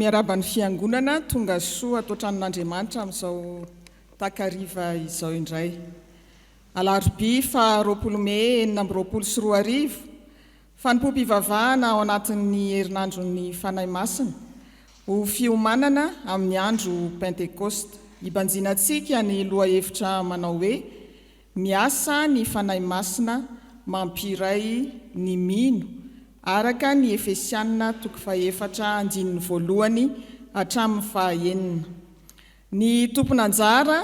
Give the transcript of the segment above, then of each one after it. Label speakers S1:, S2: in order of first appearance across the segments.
S1: miarahaba ny Fiangonana tonga soa ato an-tranon'Andriamanitra amin'izao takariva izao indray. Alarobia faha 20 Mey 2026, fanompoam-pivavahana ao anatin'ny herinandron'ny Fanahy Masina, ho fiomanana amin'ny andro Pentekosta. Hibanjinantsika ny lohahevitra manao hoe, Miasa ny Fanahy Masina mampiray ny mino, araka ny Efesiana toko fahefatra andininy voalohany hatramin'ny fahaenina. Ny tompon'anjara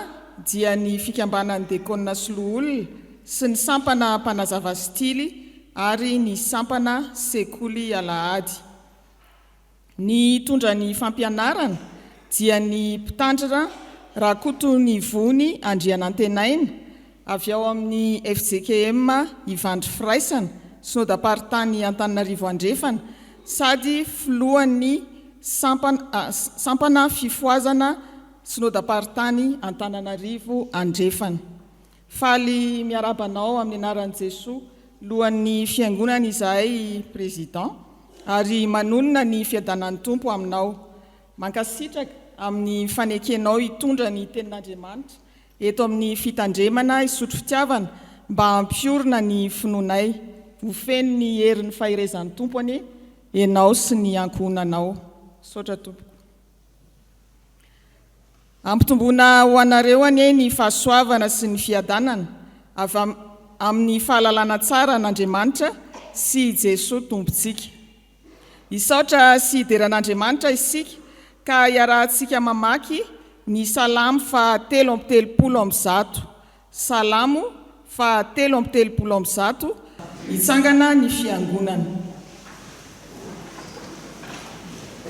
S1: dia ny Fikambanan'ny Dekona sy Loholona sy ny Sampana Mpanazava sy Tily ary ny Sampana Sekoly Alahady. Ny hitondra ny fampianarana dia ny Mpitandrina Rakotonivony Andrianantenaina avy ao amin'ny fjkm Ivandry Firaisana, Synodam-paritany Antananarivo Andrefana sady filohan'ny sampana fifohazana Synodam-paritany Antananarivo Andrefana. Faly miarahaba anao amin'ny anaran'i Jesoa Lohan'ny Fiangonana izahay Président ary manonona ny fiadanan'ny Tompo aminao. Mankasitraka amin'ny fanekenao hitondra ny Tenin'Andriamanitra eto amin'ny Fitandremana hisotro fitiavana mba hampiorina ny finoanay. Ho feno ny herin'ny faherezan'ny Tompo anie ianao sy ny ankohonanao. Misaotra tompoko. Ampitomboina ho anareo anie ny fahasoavana sy ny fiadanana avy amin'ny fahalalana tsara an'Andriamanitra sy i Jesoa Tompontsika. Hisaotra sy hidera an'Andriamanitra isika ka hiarahantsika mamaky ny Salamo faha 133. Salamo faha 133, Hitsangana ny Fiangonana.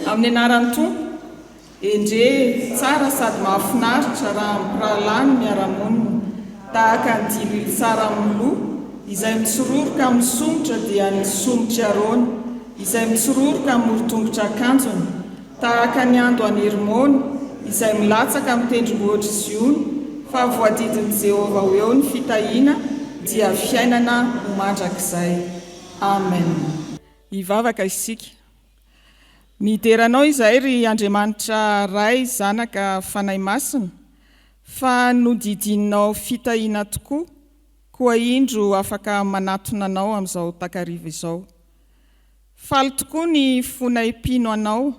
S1: Amin'ny anaran'ny Tompo, Endrey, tsara sady mahafinaritra raha mpirahalahy ny miara-monina, tahaka ny diloilo tsara amin'ny loha, izay mitsororoka amin'ny somotra dia ny somotr'i Arona, izay mitsororoka amin'ny morotongotr'akanjony. Tahaka ny ando any Hermona, izay milatsaka amin'ny tendrombohitr'i Ziona, fa voadidin'i Jehovah ho eo ny fitahiana, dia fiainana ho mandrakizay. Amen. Hivavaka isika. Midera Anao izahay, ry Andriamanitra Ray, Zanaka, Fanahy Masina, fa nodidininao fitahiana tokoa, koa indro afaka manatona Anao amin'izao takariva izao. Faly tokoa ny fonay mpino Anao,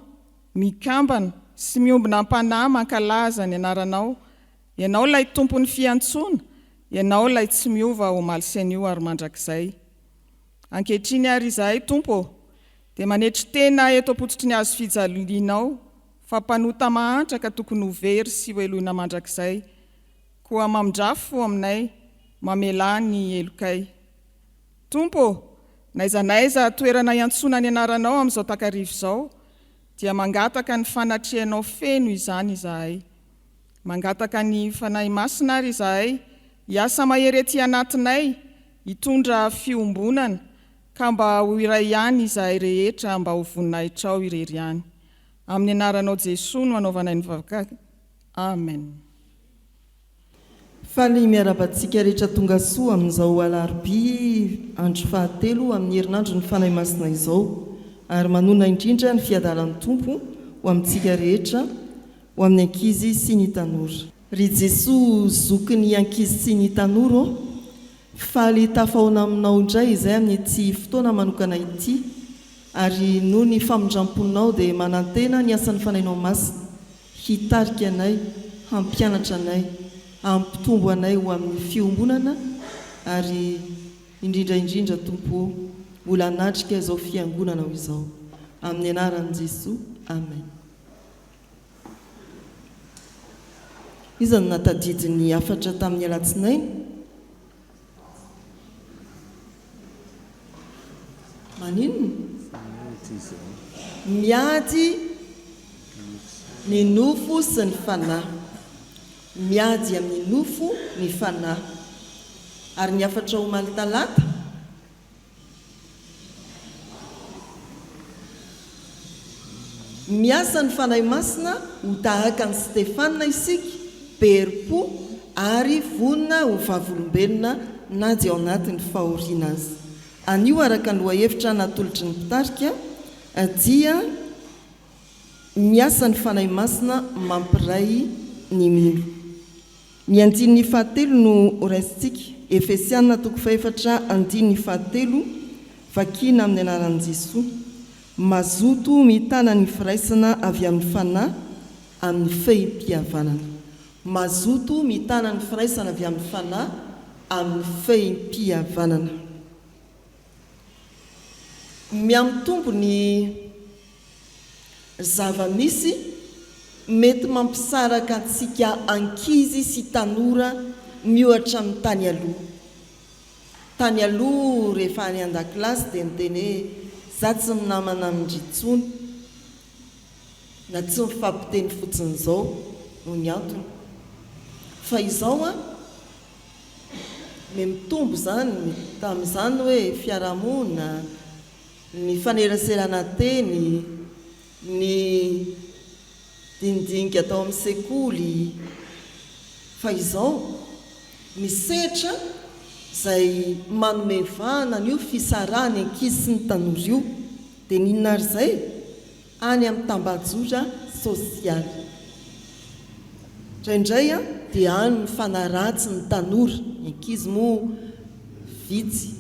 S1: mikambana sy miombona am-panahy mankalaza ny anaranao, Ianao ilay Tompon'ny fiantsoana, Ianao ilay tsy miova omaly sy anio ary mandrakizay. Ankehitriny ary izahay Tompo ô, dia manetry tena eto am-pototry ny hazo fijalianao, fa mpanota mahantra ka tokony ho very sy ho heloina mandrakizay. Koa mamindrà fo aminay, mamelà ny helokay. Tompo ô, n'aiza n'aiza toerana iantsoana ny anaranao amin'izao takariva izao, dia mangataka ny fanatrehanao feno izany izahay. Mangataka ny Fanahy Masina ary izahay hiasa mahery ety anatinay, hitondra fiombonana, ka mba ho iray ihany izahay rehetra mba ho voninahitrao irery ihany. Amin'ny anaranao Jesoa no anaovanay ny vavaka. Amen.
S2: Faly miarahaba antsika rehetra tonga soa amin'izao alarobia andro fahatelo amin'ny herinandron'ny Fanahy Masina izao ary manonona indrindra ny fiadalan'ny Tompo ho amintsika rehetra, ho amin'ny ankizy sy ny tanora. Ry Jesoa zokin'ny ankizy sy ny tanora ô, faly tafahaona aminao indray izay amin'ity fotoana manokana ity ary noho ny famindram-ponao dia manantena ny asan'ny Fanahinao Masina hitarika anay, hampianatra anay, hampitombo anay ho amin'ny fiombonana ary indrindra indrindra Tompo ô, mbola hanatrika izao fiangonanao izao. Amin'ny anaran'i Jesoa, Amen. Iza no nahatadidy ny hafatra tamin'ny alatsinainy? Maninona? Miady ny nofo sy ny fanahy. Miady amin'ny nofo ny fanahy. Ary ny hafatra omaly talata? Miasa ny Fanahy Masina ho tahaka an'i Stefana isika, be herim-po ary vonona ho vavolombelona na dia ao anatin'ny fahoriana aza. Anio araka ny lohahevitra natolotry ny mpitarika dia. Miasa ny Fanahy Masina mampiray ny mino. Ny andininy fahatelo no horaisintsika, Efesiana toko fahefatra andininy fahatelo, vakiana amin'ny anaran'i Jesoa. Mazoto mitana ny firaisana avy amin'ny Fanahy amin'ny fehim-pihavanana. Mazoto mitana ny firaisana avy amin'ny Fanahy amin'ny fehim-pihavanana. Mihamitombo ny zava-misy mety mampisaraka antsika ankizy sy tanora miohatra amin'ny tany aloha. Tany aloha rehefa any an-dakilasy dia niteny hoe za tsy minamana amin-dry intsony na tsy mifampiteny fotsiny izao no ny antony. Fa izao an, miha-mitombo izany tamin'izany hoe fiarahamonina, ny faneraserana teny, ny dinidinika atao amin'ny sekoly, fa izao ny sehatra izay manome vahana an'io fisarahan'ny ankizy sy ny tanora io dia ny inona ary izay? Any amin'ny tambajotra sosialy. Indraindray dia any mifanaratsy ny tanora, ny ankizy moa vitsy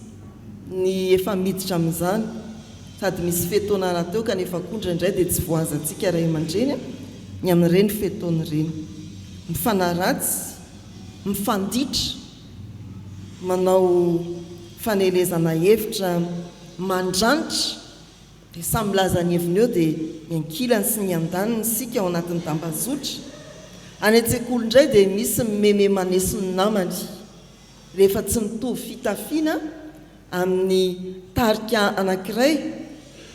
S2: ny efa miditra amin'izany, sady misy fe-taona rahateo kanefa koa indraindray dia tsy voahazantsika ray aman-dreny ny amin'ireny fe-taona ireny. Mifanaratsy, mifanditra, manao fanelezana hevitra mandranitra Dia samy milaza ny heviny eo dia ny ankilany sy ny andaniny isika ao anatin'ny tambazotra. Any an-tsekoly indray dia misy mimeme maneso ny namany rehefa tsy mitovy fitafiana amin'ny tarika anankiray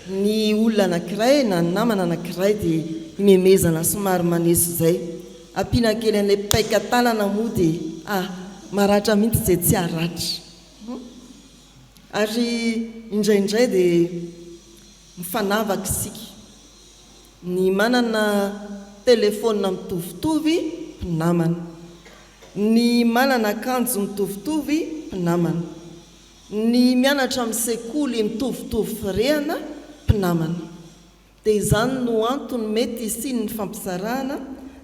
S2: ny olona anankiray na ny namana anankiray dia imemezana somary maneso izay. Ampiana kely an'ilay paika tanana moa dia ah maratra mihitsy izay tsy haratra. Ary indraindray dia mifanavaka isika. Ny manana telefaonina mitovitovy, mpinamana. Ny manana akanjo mitovitovy, mpinamana. Ny mianatra amin'ny sekoly mitovitovy firehana, mpinamana. Dia izany no antony mety hisian'ny fampisarahana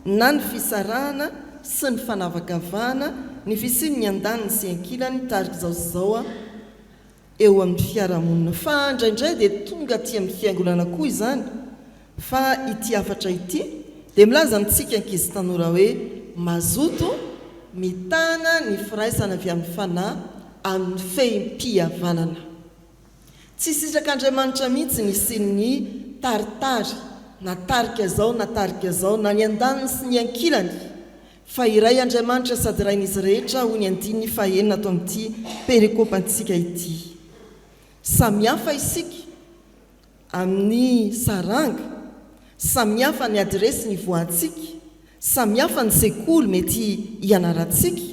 S2: na ny fisarahana sy ny fanavakavahana, ny fisian'ny andaniny sy ankilany tarika izao sy izao eo amin'ny fiarahamonina. Fa indraindray dia tonga aty amin'ny fiangonana koa izany fa ity hafatra ity dia milaza amintsika ankizy tanora hoe mazoto mitana ny firaisana avy amin'ny fanahy amin'ny fehim-pihavanana. Tsy sitrak'Andriamanitra mihitsy ny hisian'ny taritary, na tarika izao na tarika izao, na ny andaniny sy ny ankilany, fa iray Andriamanitra sady Rain'izy rehetra, hoy ny andininy fahenina ato amin'ity perikopantsika ity. Samihafa isika amin'ny saranga, samihafa ny adiresy nivoahantsika, samihafa ny sekoly mety hianarantsika,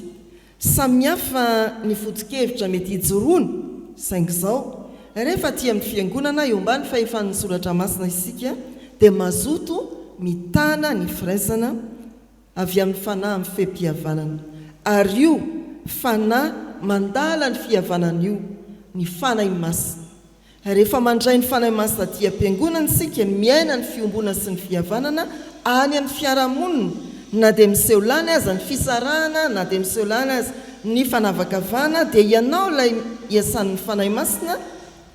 S2: Samihafa ny foto-kevitra mety hijoroana, saingy izao, rehefa aty amin'ny Fiangonana eo ambany fahefan'ny Soratra Masina isika dia mazoto mitana ny firaisana avy amin'ny Fanahy amin'ny fehim-pihavanana. Ary io Fanahy mandala ny fihavanana io, ny Fanahy Masina. Rehefa mandray ny Fanahy Masina aty am-piangonana isika, miaina ny fiombonana sy ny fihavanana any amin'ny fiarahamonina, na dia miseho lany aza ny fisarahana, na dia miseho lany aza ny fanavakavahana, dia ianao ilay iasan'ny Fanahy Masina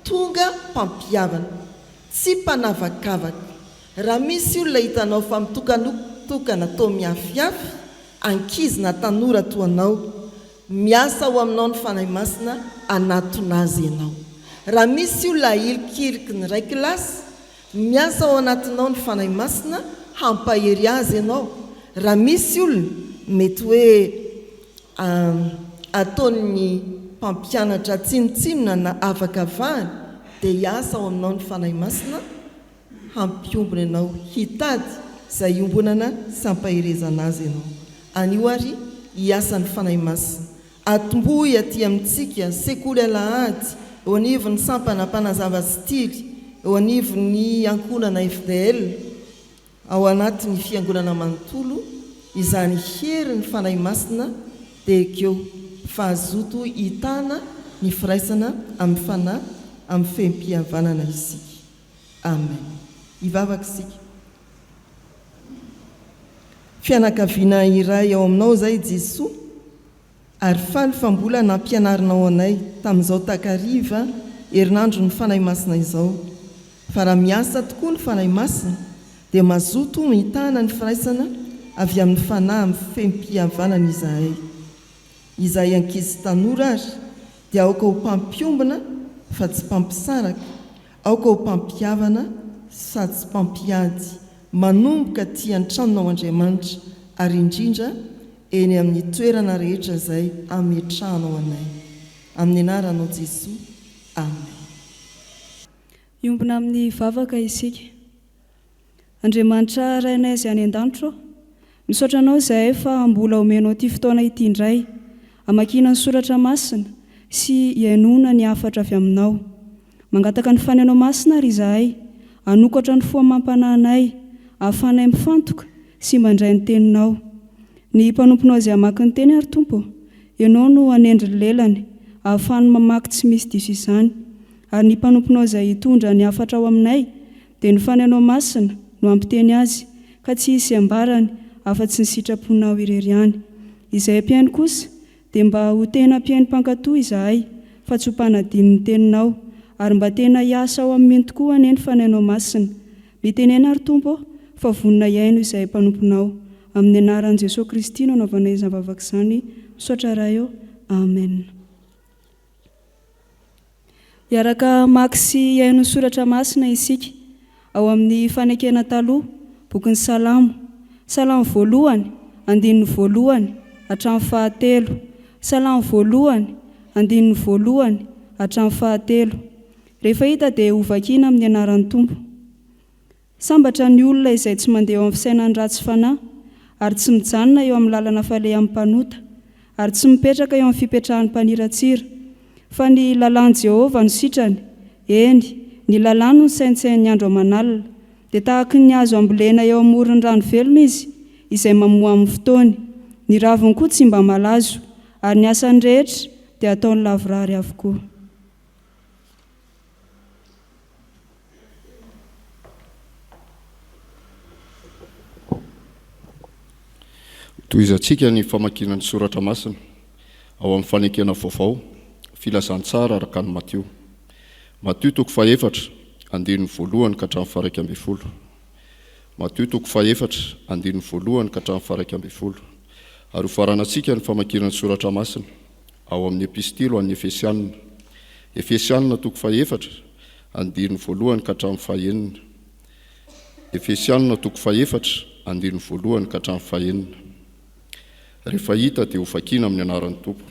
S2: tonga mpampihavana, tsy mpanavakavaka. Raha misy olona hitanao fa mitokanotokana toa miafiafy, ankizy na tanora toa anao, Miasa ao aminao ny Fanahy Masina hanatona azy ianao. Raha misy olona ahilikiliky ny iray kilasy, miasa ao anatinao ny Fanahy Masina hampahery azy ianao. Raha misy olona mety hoe ataon'ny mpampianatra tsinontsinona na avakavahana dia hiasa ao aminao ny Fanahy Masina hampiombona ianao, hitady izay iombonana sy hampaherezana azy ianao. Anio àry, hiasa ny Fanahy Masina. Atombohy aty amintsika, Sekoly Alahady, eo anivon'ny Sampana Mpanazava sy Tily, eo anivon'ny Ankohonana FDL, ao anatin'ny Fiangonana manontolo, izany herin'ny Fanahy Masina dia ekeo fa hazoto hitana ny firaisana amin'ny Fanahy amin'ny fehim-pihavanana isika. Amen. Hivavaka isika. Fianakaviana iray ao aminao izay Jesoa ary faly fa mbola nampianarinao anay tamin'izao takariva herinandron'ny Fanahy Masina izao fa raha miasa tokoa ny Fanahy Masina dia mazoto mitana ny firaisana avy amin'ny Fanahy amin'ny fem-pihavanana izahay. Izahay ankizy sy tanora ary dia aoka ho mpampiombona fa tsy mpampisaraka, aoka ho mpampihavana sady tsy mpampiady, manomboka aty an-tranonao Andriamanitra ary indrindra eny amin'ny toerana rehetra izay ametrahanao anay. Amin'ny anaranao Jesoa. Amen.
S3: Hiombona amin'ny vavaka isika. Andriamanitra Rainay izay any an-danitra ô, misaotra Anao izahay fa mbola omenao ity fotoana ity indray hamakiana ny Soratra Masina sy hihainoana ny hafatra avy Aminao. Mangataka ny Fanahinao Masina àry izahay hanokatra ny fo amam-panahy anay hahafahanay mifantoka sy mandray ny Teninao. Ny mpanomponao izay hamaky ny Teny àry Tompo ô, Ianao no hanendry ny lelany hahafahany mamaky tsy misy diso izany. Ary ny mpanomponao izay hitondra ny hafatra ao aminay Dia ny Fanahinao Masina no hampiteny azy, ka tsy hisy ambarany afa-tsy ny sitraponao irery ihany. Izahay mpihaino kosa, dia mba ho tena mpihaino mpankatò izahay, fa tsy ho mpanadino ny Teninao, ary mba tena hiasa ao amin'ny mino tokoa anie ny Fanahinao Masina. Mitenena àry Tompo ô, fa vonona hihaino izahay mpanomponao. Amin'ny anaran'i Jesoa Kristy no anaovanay izany vavaka izany. Misaotra Ray ô. Amen. Hiaraka hamaky sy hihaino ny soratra masina isika, ao amin'ny Fanekena Taloha, bokin'ny Salamo. Salamo voalohany, andininy voalohany hatramin'ny fahatelo. Salamo voalohany, andininy voalohany hatramin'ny fahatelo. Rehefa hita dia hovakiana amin'ny anaran'ny Tompo. Sambatra ny olona izay tsy mandeha eo amin'ny fisainan'ny ratsy fanahy, ary tsy mijanona eo amin'ny lalana falehan'ny mpanota, ary tsy mipetraka eo amin'ny fipetrahan'ny mpaniratsira. Fa ny lalàn'i Jehovah no sitrany, eny, ny lalàny no saintsaininy andro aman'alina. Dia tahaky ny hazo ambolena eo amoron'ny rano velona izy, izay mamoa amin'ny fotoany. Ny raviny koa tsy mba malazo, ary ny asany rehetra dia ataony lavorary avokoa.
S4: Tohizantsika ny famakiana ny soratra masina ao amin'ny Fanekena Vaovao, Filazantsara araka an'i Matio. Matio toko fahefatra, andininy voalohany ka hatramin'ny faha-11. Matio toko fahefatra, andininy voalohany ka hatramin'ny faha-11. Ary hofaranantsika ny famakiana ny soratra masina ao amin'ny Epistily ho an'ny Efesianina. Efesianina toko fahefatra, andininy voalohany ka hatramin'ny fahenina. Efesianina toko fahefatra, andininy voalohany ka hatramin'ny fahenina. Rehefa hita dia hovakiana amin'ny anaran'ny Tompo.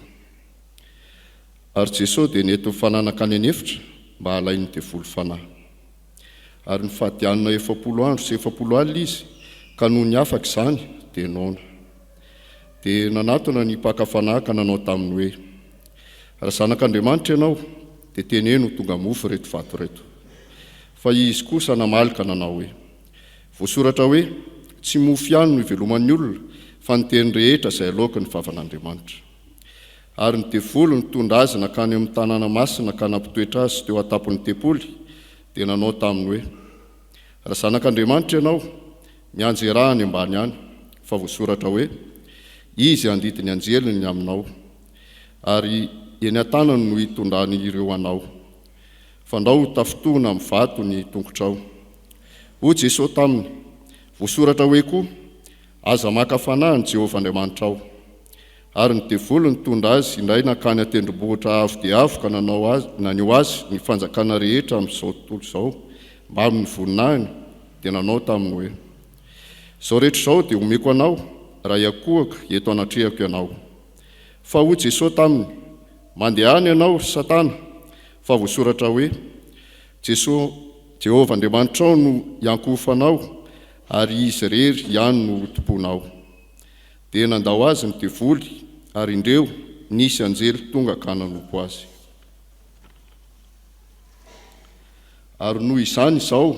S4: Ary Jesoa dia nentin'ny Fanahy nankany an'efitra mba halain'ny devoly fanahy. Ary nifadianina 40 andro sy 40 alina izy, ka nony afaka izany dia noana. Dia nanatona ny mpaka fanahy ka nanao taminy hoe, Raha Zanak'Andriamanitra ianao, dia teneno ho tonga mofo ireto vato ireto. Fa izy kosa namaly ka nanao hoe, Voasoratra hoe, Tsy mofo ihany no iveloman'ny olona, fa ny teny rehetra izay aloaky ny vavan'Andriamanitra. Ary ny devoly nitondra azy nankany amin'ny tanàna masina ka nampitoetra azy teo an-tampon'ny tempoly, dia nanao taminy hoe, Raha Zanak'Andriamanitra ianao, mianjerà any ambany any, fa voasoratra hoe, Izy handidy ny anjeliny ny aminao, ary eny an-tanany no hitondrany ireo anao, fandrao ho tafintohina amin'ny vato ny tongotrao. Hoy Jesoa taminy, Voasoratra hoe koa, Aza maka fanahy an'i Jehovah Andriamanitrao. Ary ny devoly nitondra azy indray nankany an-tendrombohitra avo dia avo ka nanao azy, naneho azy ny fanjakana rehetra amin'izao tontolo izao mbamin'ny voninahiny, dia nanao taminy hoe, Izao rehetra izao dia homeko anao, raha hiankohoka eto anatrehako ianao. Fa hoy Jesoa taminy, Mandehana ianao, ry Satana, fa voasoratra hoe, Jesoa, Jehovah Andriamanitrao no hiankohofanao, ary Izy irery ihany no hotompoinao. Dia nandao azy ny devoly, ary indreo, nisy anjely tonga ka nanompo azy. Ary noho izany izao,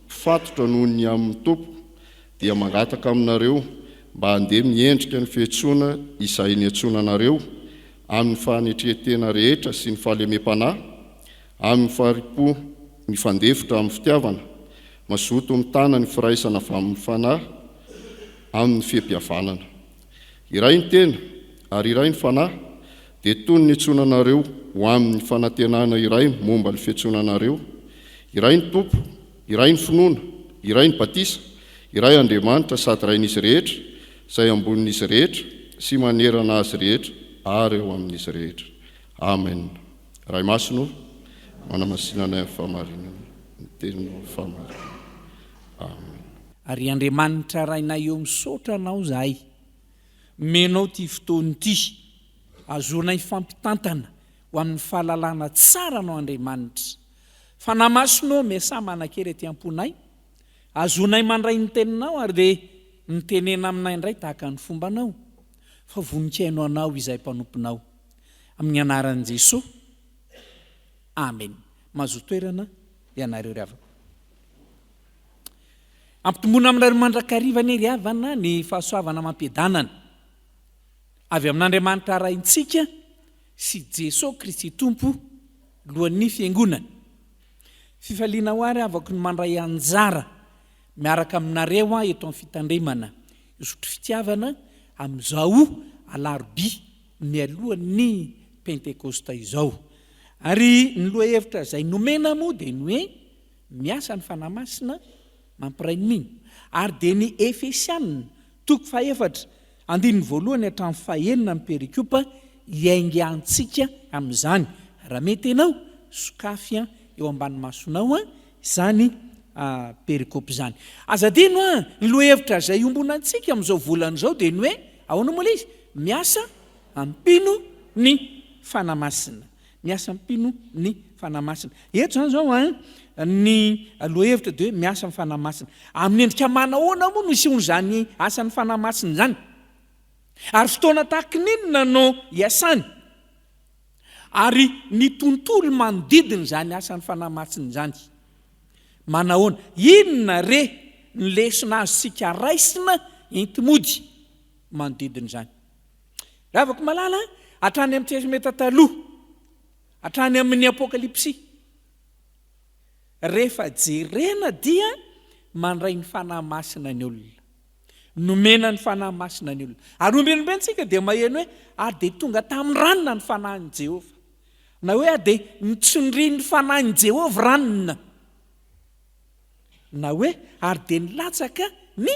S4: mpifatotra noho ny amin'ny Tompo, dia mangataka aminareo mba handeha miendrika ny fiantsoana izay niantsoana anareo, amin'ny fanetren-tena rehetra sy ny fahalemem-panahy, amin'ny fahari-po mifandefitra amin'ny fitiavana, mazoto mitana ny firaisana avy amin'ny Fanahy. amin'ny fihampihavanana. Iray ny tena, ary iray ny Fanahy, dia toy ny niantsoana anareo ho amin'ny fanantenana iray momba ny fiantsoana anareo, iray ny Tompo, iray ny finoana, iray ny batisa, iray Andriamanitra sady Rain'izy rehetra, izay ambonin'izy rehetra sy manerana azy rehetra ary ao amin'izy rehetra. Amen. Ray Masina ô, manamasina anay amin'ny fahamarinana, ny Teninao fahamarinana. Amen.
S5: Ry Andriamanitra Rainay ô misaotra Anao izahay omenao ity fotoana ity ahazoanay mifampitantana ho amin'ny fahalalana tsara Anao Andriamanitra. Fanahy Masina ô miasà manan-kery aty am-ponay ahazoanay mandray ny Teninao ary dia mitenena aminay indray tahaka ny fombanao fa vonon-kihaino Anao izahay mpanomponao. Amin'ny anaran'i Jesoa. Amen. Mahazoa toerana ianareo ry havana. Ampitomboina aminareo mandrakariva anie ry havana ny fahasoavana amam-piadanana avy amin'Andriamanitra Raintsika sy Jesoa Kristy Tompo Lohan'ny Fiangonana. Fifaliana ho ahy ry havako ny mandray anjara miaraka aminareo aho eto amin'ny fitandremana isotry fitiavana amin'izao alarobia mialohan'ny Pentekosta izao. Ary ny lohahevitra izay nomena moa dia ny hoe Miasa ny Fanahy Masina mampiray ny mino. Ary dia ny Efesiana, toko fahefatra, andininy voalohany hatramin'ny fahenina ny perikopa hiaingantsika amin'izany. Raha mety ianao, sokafy eo ambany masonao izany perikopa izany. Aza adino an, ny lohahevitra izay iombonantsika amin'izao volana izao dia ny hoe, ahoana moa ilay izy? Miasa amin'ny mpino ny Fanahy Masina. Miasa amin'ny mpino ny Fanahy Masina. Eto izany izao an, ny lohahevitra dia hoe miasa amin'ny Fanahy Masina. Amin'ny endrika manahoana moa no isehoan'izany asan'ny Fanahy Masina izany? Ary fotoana tahaka ny inona no iasany? Ary ny tontolo manodidina izany asan'ny Fanahy Masina izany, manahoana? Inona re ny lesona azontsika raisina enti-mody manodidina izany? Ry havako malala, hatrany amin'ny Testamenta Taloha, hatrany amin'ny Apokalypsy, rehefa jerena dia mandray ny Fanahy Masina ny olona. Nomena ny Fanahy Masina ny olona. Ary ombienimbeny tsika dia maheno hoe ary dia tonga tamin'ny ranona ny Fanahin'i Jehovah. Na hoe ary dia nitsondrin'ny Fanahin'i Jehovah ranona. Na hoe ary dia nilatsaka ny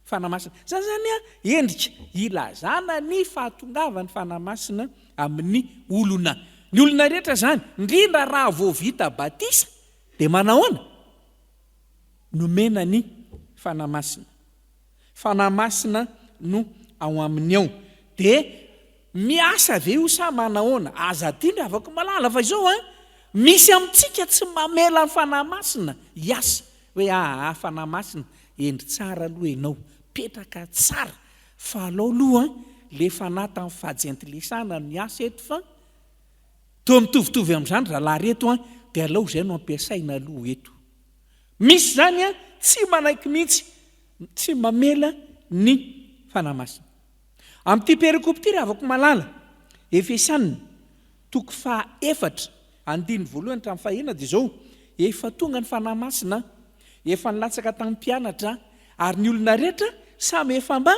S5: Fanahy Masina. Izany izany endrika ilazana ny fahatongavan'ny Fanahy Masina amin'ny olona. Ny olona rehetra izany, indrindra raha vao vita batisa, dia manahoana? Nomena ny Fanahy Masina. Fanahy Masina no ao aminy ao. Dia miasa ve io sa manahoana? Aza adino ry havako malala fa izao an, misy amintsika tsy mamela ny Fanahy Masina hiasa. Hoe aa Fanahy Masina, hendry tsara aloha ianao, petraka tsara fa alao aloha an, le fanahy tamin'ny fahajentilesana no miasa eto fa toa mitovitovy amin'izany zalahy reto an, dia alao izay no ampiasaina aloha eto. Misy izany an, tsy manaiky mihitsy, tsy mamela ny Fanahy Masina. Amin'ity perikopa ity ry havako malala, Efesiana, toko faha efatra, andininy voalohany hatramin'ny faha enina dia izao, Efa tonga ny Fanahy Masina, efa nilatsaka tamin'ny mpianatra, ary ny olona rehetra samy efa mba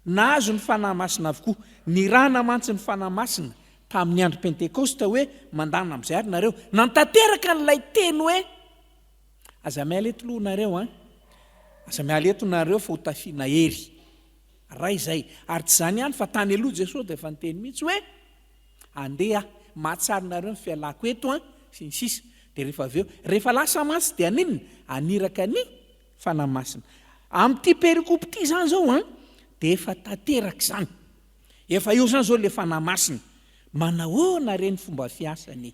S5: nahazo ny Fanahy Masina avokoa. Nirahana mantsy ny Fanahy Masina tamin'ny andro Pentekosta hoe, Mandàna amin'izay ary nareo. Nantanteraka an'ilay teny hoe, Aza miala eto aloha nareo an! Aza miala eto nareo fa ho tafiana hery. Ray izay. Ary tsy izany ihany fa tany aloha Jesoa dia efa niteny mihitsy hoe, Andeha aho, mahatsara nareo ny fialako eto an, sy ny sisa Dia rehefa avy eo, rehefa lasa mantsy dia haninona? Haniraka ny Fanahy Masina. Amin'ity perikopa ity izany izao an, dia efa tanteraka izany. Efa eo izany izao ilay Fanahy Masina. Manahoana re ny fomba fiasany e?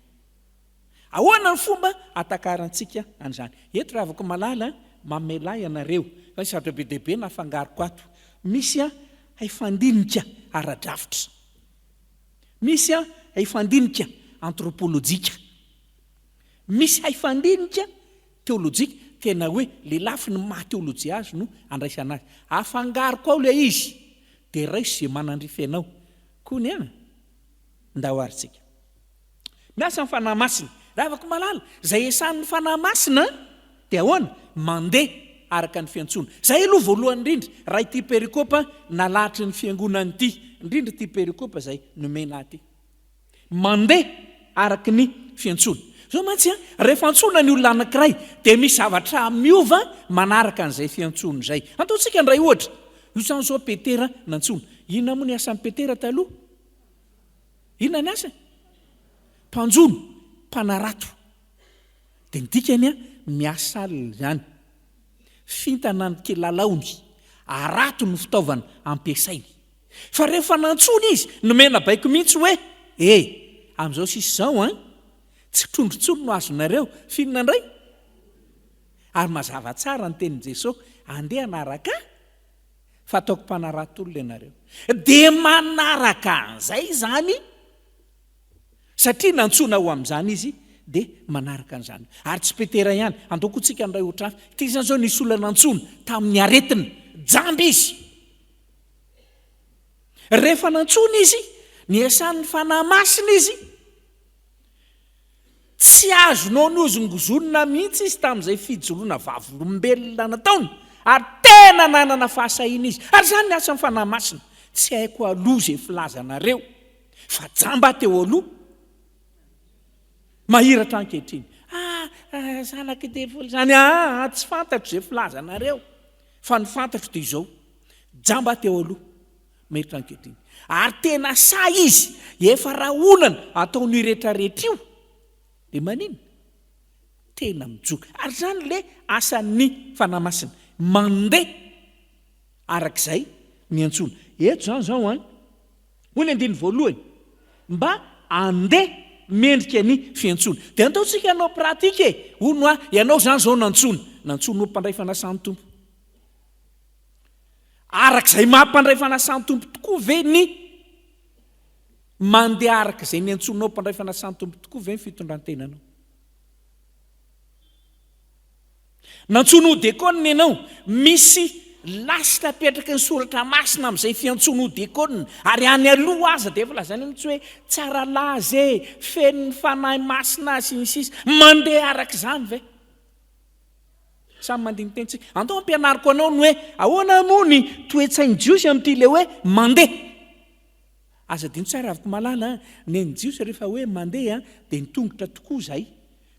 S5: Ahoana ny fomba ahatakarantsika an'izany? Eto ry havako malala, mamelà ianareo fa misy zavatra be dia be nafangaroko ato. Misy haifandinika ara-drafitra. Misy haifandinika anthropolojika. Misy haifandinika teolojika, tena hoe le lafiny maha teolojia azy no andraisana azy. Afangaroko ao ilay izy, dia raiso izay manandrify anao. Kony an! Ndao ary tsika. Miasa ny Fanahy Masina. Ry havako malala, izay esan'ny Fanahy Masina dia ahoana? Mandeha. araka ny fiantsoana. Izay aloha voalohany indrindra raha ity perikopa nalahatry ny fiangonana ity, indrindra ity perikopa izay nomena ahy ity. Mandeha araka ny fiantsoana. Izao mantsy an, rehefa antsoina ny olona anankiray dia misy zavatra miova manaraka an'izay fiantsoana izay. Antaontsika indray ohatra. Io izany izao Petera nantsoina. Inona moa ny asan'i Petera taloha? Inona ny asany? Mpanjono, mpanarato. Dia ny dikany an, miasa alina izany. Fintana ny kilalaony, harato no fitaovana ampiasainy. Fa rehefa nantsoina izy, nomena baiko mihitsy hoe, E! Amin'izao sisa izao an, tsy trondro intsony no azonareo, f'inona indray? Ary mazava tsara ny tenin'i Jesoa, andeha hanaraka ahy, fa ataoko mpanarato olona ianareo. Dia manaraka an'izay izany, satria nantsoina ho amin'izany izy, dia manaraka an'izany. Ary tsy Petera ihany, andao koa tsika handray ohatra hafa. Ity izany izao nisy olona nantsoina tamin'ny aretina, jamba izy. Rehefa nantsoina izy, niasan'ny Fanahy Masina izy, tsy azonao nohozongozonina mihitsy izy tamin'izay fijoroana vavolombelona nataony, ary tena nanana fahasahiana izy. Ary izany ny asan'ny Fanahy Masina. Tsy haiko aloha izay filazanareo, fa jamba teo aloha, mahiratra ankehitriny. Ah, ah, zanak'i devoly izany, ah, ah, tsy fantatro izay filazanareo. Fa ny fantatro dia izao, jamba teo aloha, meritra ankehitriny. Ary tena sahy izy, efa rahonana ataon'io retraretra io, dia maninona? Tena mijoro. Ary izany le asan'ny Fanahy Masina, mandeha arak'izay niantsoana. Eto izany izao an, hoy ny andininy voalohany, mba andeha mendrika ny fiantsoana. Dia antaontsika hanao pratique e! Hono hoa, ianao izany izao nantsoina, nantsoina ho mpandray fanasan'ny Tompo. Araka izay maha mpandray fanasan'ny Tompo tokoa ve ny mandeha araka izay niantsoanao mpandray fanasan'ny Tompo tokoa ve ny fitondran-tenanao? Nantsoina ho dekônina ianao. Misy lasitra apetraky ny soratra masina amin'izay fiantsoana ho dekônina. Ary any aloha aza dia efa lazaina mihitsy hoe tsara laza e, feno ny Fanahy Masina sy ny sisa. Mandeha araka izany ve? Samy mandini-tena isika. Andao hampianariko anao ny hoe ahoana moa ny toe-tsain'ny Jiosy amin'ity ilay hoe mandeha. Aza adino tsara raviko malala a, ny an'ny Jiosy rehefa hoe mandeha dia ny tongotra tokoa izay.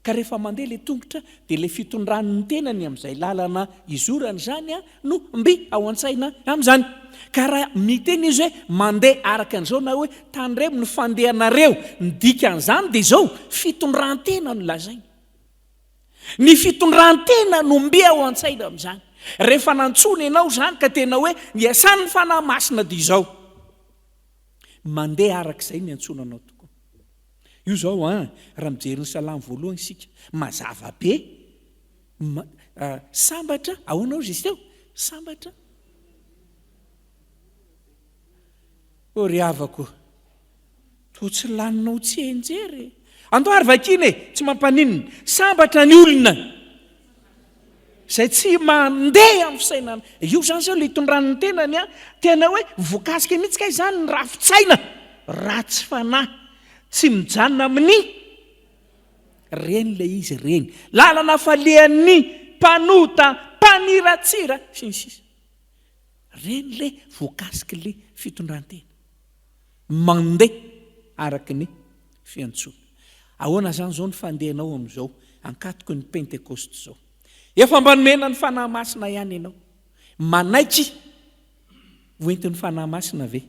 S5: Ka rehefa mandeha ilay tongotra dia ilay fitondrany ny tenany amin'izay lalana izorany izany no mby ao an-tsaina amin'izany. Ka raha miteny izy hoe mandeha araka an'izao na hoe tandremo ny fandehanareo, ny dikan'izany dia izao, fitondran-tena no lazainy. Ny fitondran-tena no mby ao an-tsaina amin'izany. Rehefa nantsoina ianao izany ka tena hoe niasan'ny Fanahy Masina dia izao, mandeha araka izay niantsoana anao tokoa. Io izao an, raha mijery ny salamo voalohany isika, mazava be, sambatra, ahoana hozy izy teo? Sambatra. O ry havako, toa tsy laninao tsianjery e. Andao ary vakiana e, tsy mampaninona. Sambatra ny olona izay tsy mandeha amin'ny fisainana. Io izany izao ilay itondran'ny ny tenany an, tena hoe voakasika mihitsy kay izany ny rafi-tsaina ratsy fanahy, tsy mijanona amin'ny reny ilay izy reny. Lalana falehan'ny mpanota, mpaniratsira, sy ny sisa. Reny ilay voakasik'ilay fitondran-tena. Mandeha araka ny fiantsoana. Ahoana izany izao ny fandehanao amin'izao ankatoky ny Pentekosta izao? Efa mba nomena ny Fanahy Masina ihany ianao. Manaiky ho entin'ny Fanahy Masina ve?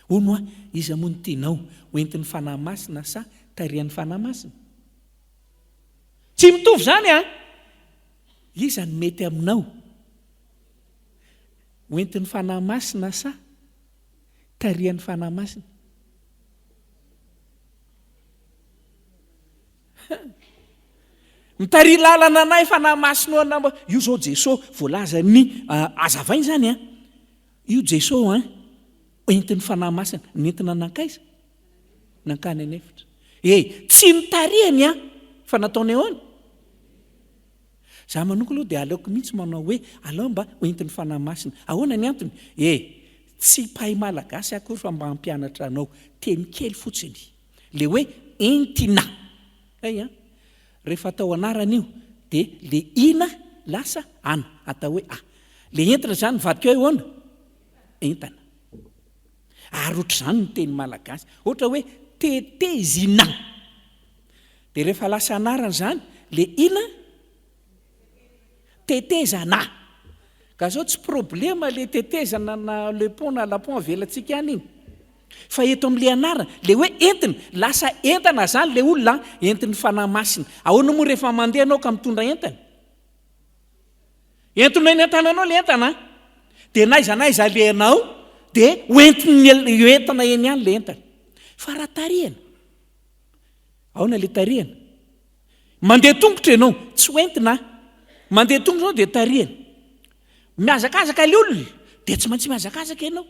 S5: Hono hoa, iza moa no tianao, ho entin'ny Fanahy Masina sa tarihan'ny Fanahy Masina? Tsy mitovy izany an! Iza no mety aminao? Ho entin'ny Fanahy Masina sa tarihan'ny Fanahy Masina? Mitariha lalana anay Fanahy Masina o anao. Io zao Jeso voalazan'ny azavaina izany an. Io Jeso an, entin'ny Fanahy Masina, nentina nankaiza? Nankany an'efitra. E, tsy nitarihany an, fa nataony ahoana? Za manokana aloha dia aleoko mihitsy manao hoe alao mba hoentin'ny Fanahy Masina. Ahoana ny antony? E, tsy mpahay malagasy akory fa mba hampianatra anao teny kely fotsiny. Le hoe entina. Hay an! Rehefa atao anarana io dia le ina. lasa ana, atao hoe a. Le entina izany mivadika hoe ahoana? Entana. Ary ohatr'izany ny teny malagasy. Ohatra hoe tetezina. Dia rehefa lasa anarana izany, le ina? Tetezana. Ka zao tsy problema le tetezana na le pont na la pont avelantsika any iny. Fa eto amin'le anarana, le hoe entina, lasa entana zany le olona entin'ny Fanahy Masina. Ahoana moa rehefa mandeha ianao ka mitondra entana? Entinao eny an-tananao le entana an! Dia n'aiza n'aiza alehanao dia ho entin'ny entana eny ihany le entana. Fa raha tarihana, ahoana le tarihana? Mandeha tongotra ianao, tsy ho entina an! Mandeha tongotra ianao dia tarihana. Mihazakazaka ilay olona, dia tsy maintsy mihazakazaka ianao.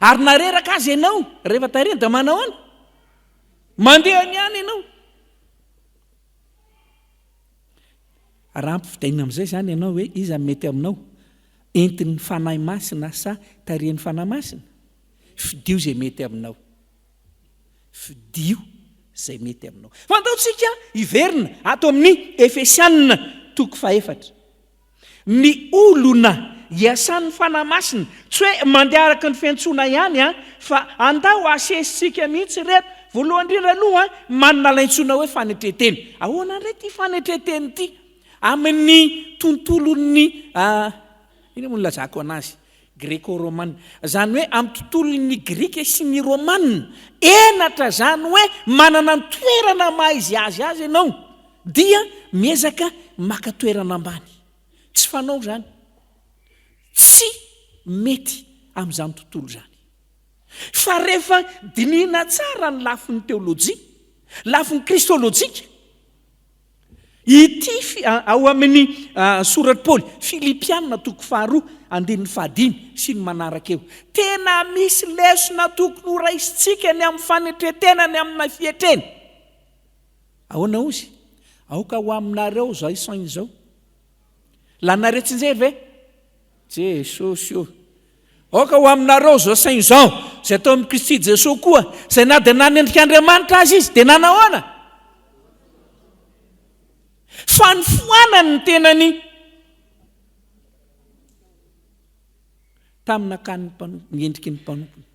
S5: Ary na reraka aza ianao, rehefa tarihana dia manao ahoana? Mandeha any ihany ianao. Raha ampifidaina amin'izay izany ianao hoe iza no mety aminao, entin'ny Fanahy Masina sa tarihin'ny Fanahy Masina? Fidio izay mety aminao. Fidio izay mety aminao. Fa andao tsika hiverina ato amin'ny Efesianina toko fahefatra. Ny olona iasan'ny Fanahy Masina, tsy hoe mandeha araka ny fiantsoana ihany an, fa andao asesitsika mihitsy ireto. Voalohany indrindra aloha an, manana ilay antsoina hoe fanetren-tena. Ahoana indray ity fanetren-tena ity? Amin'ny tontolon'ny, inona moa no ilazako an'azy? Greco-romana. Izany hoe amin'ny tontolon'ny Grika sy ny Romana, henatra izany hoe manana ny toerana maha izy azy azy ianao, dia miezaka maka toerana ambany. Tsy fanao izany. Tsy mety amin'izany tontolo izany. Fa rehefa dinihina tsara ny lafiny teolojia, lafiny kristolojika, Ity ao amin'ny soratr'i Paoly, Filipiana toko faharoa, andininy fahadimy sy ny manaraka eo. Tena misy lesona tokony ho raisintsika ny amin'ny fanetren-tena ny amina fietrena. Ahoana hozy? Aoka ho aminareo izao isaina izao. Lanareo tsinjery ve? Jesosy ô! Aoka ho aminareo izao saina izao, izay tao amin'i Kristy Jesoa koa, izay na dia nanendrika Andriamanitra aza Izy, dia nanahoana? Fa nifoanany ny tenany tamin'ny nakany ny mpanompo, ny endriky ny mpanompony,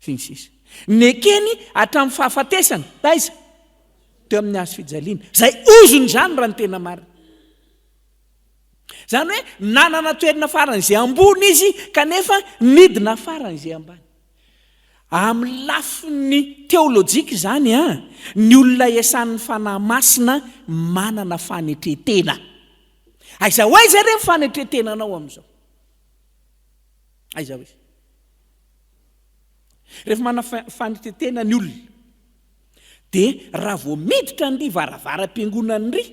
S5: sy ny sisa. Nekeny hatramin'ny fahafatesana, taiza? Teo amin'ny hazo fijaliana. Izay ozona izany raha ny tena marina. Izany hoe nanana toerana faran'izay ambony izy kanefa nidina faran'izay ambany. Amin'ny lafiny teolojika izany an, ny olona iasan'ny Fanahy Masina manana fanetren-tena. Aiza ho aiza re ny fanetren-tenanao amin'izao? Aiza ho aiza? Rehefa manana fanetren-tena ny olona, dia raha vao miditra an'ry varavaram-piangonana ry,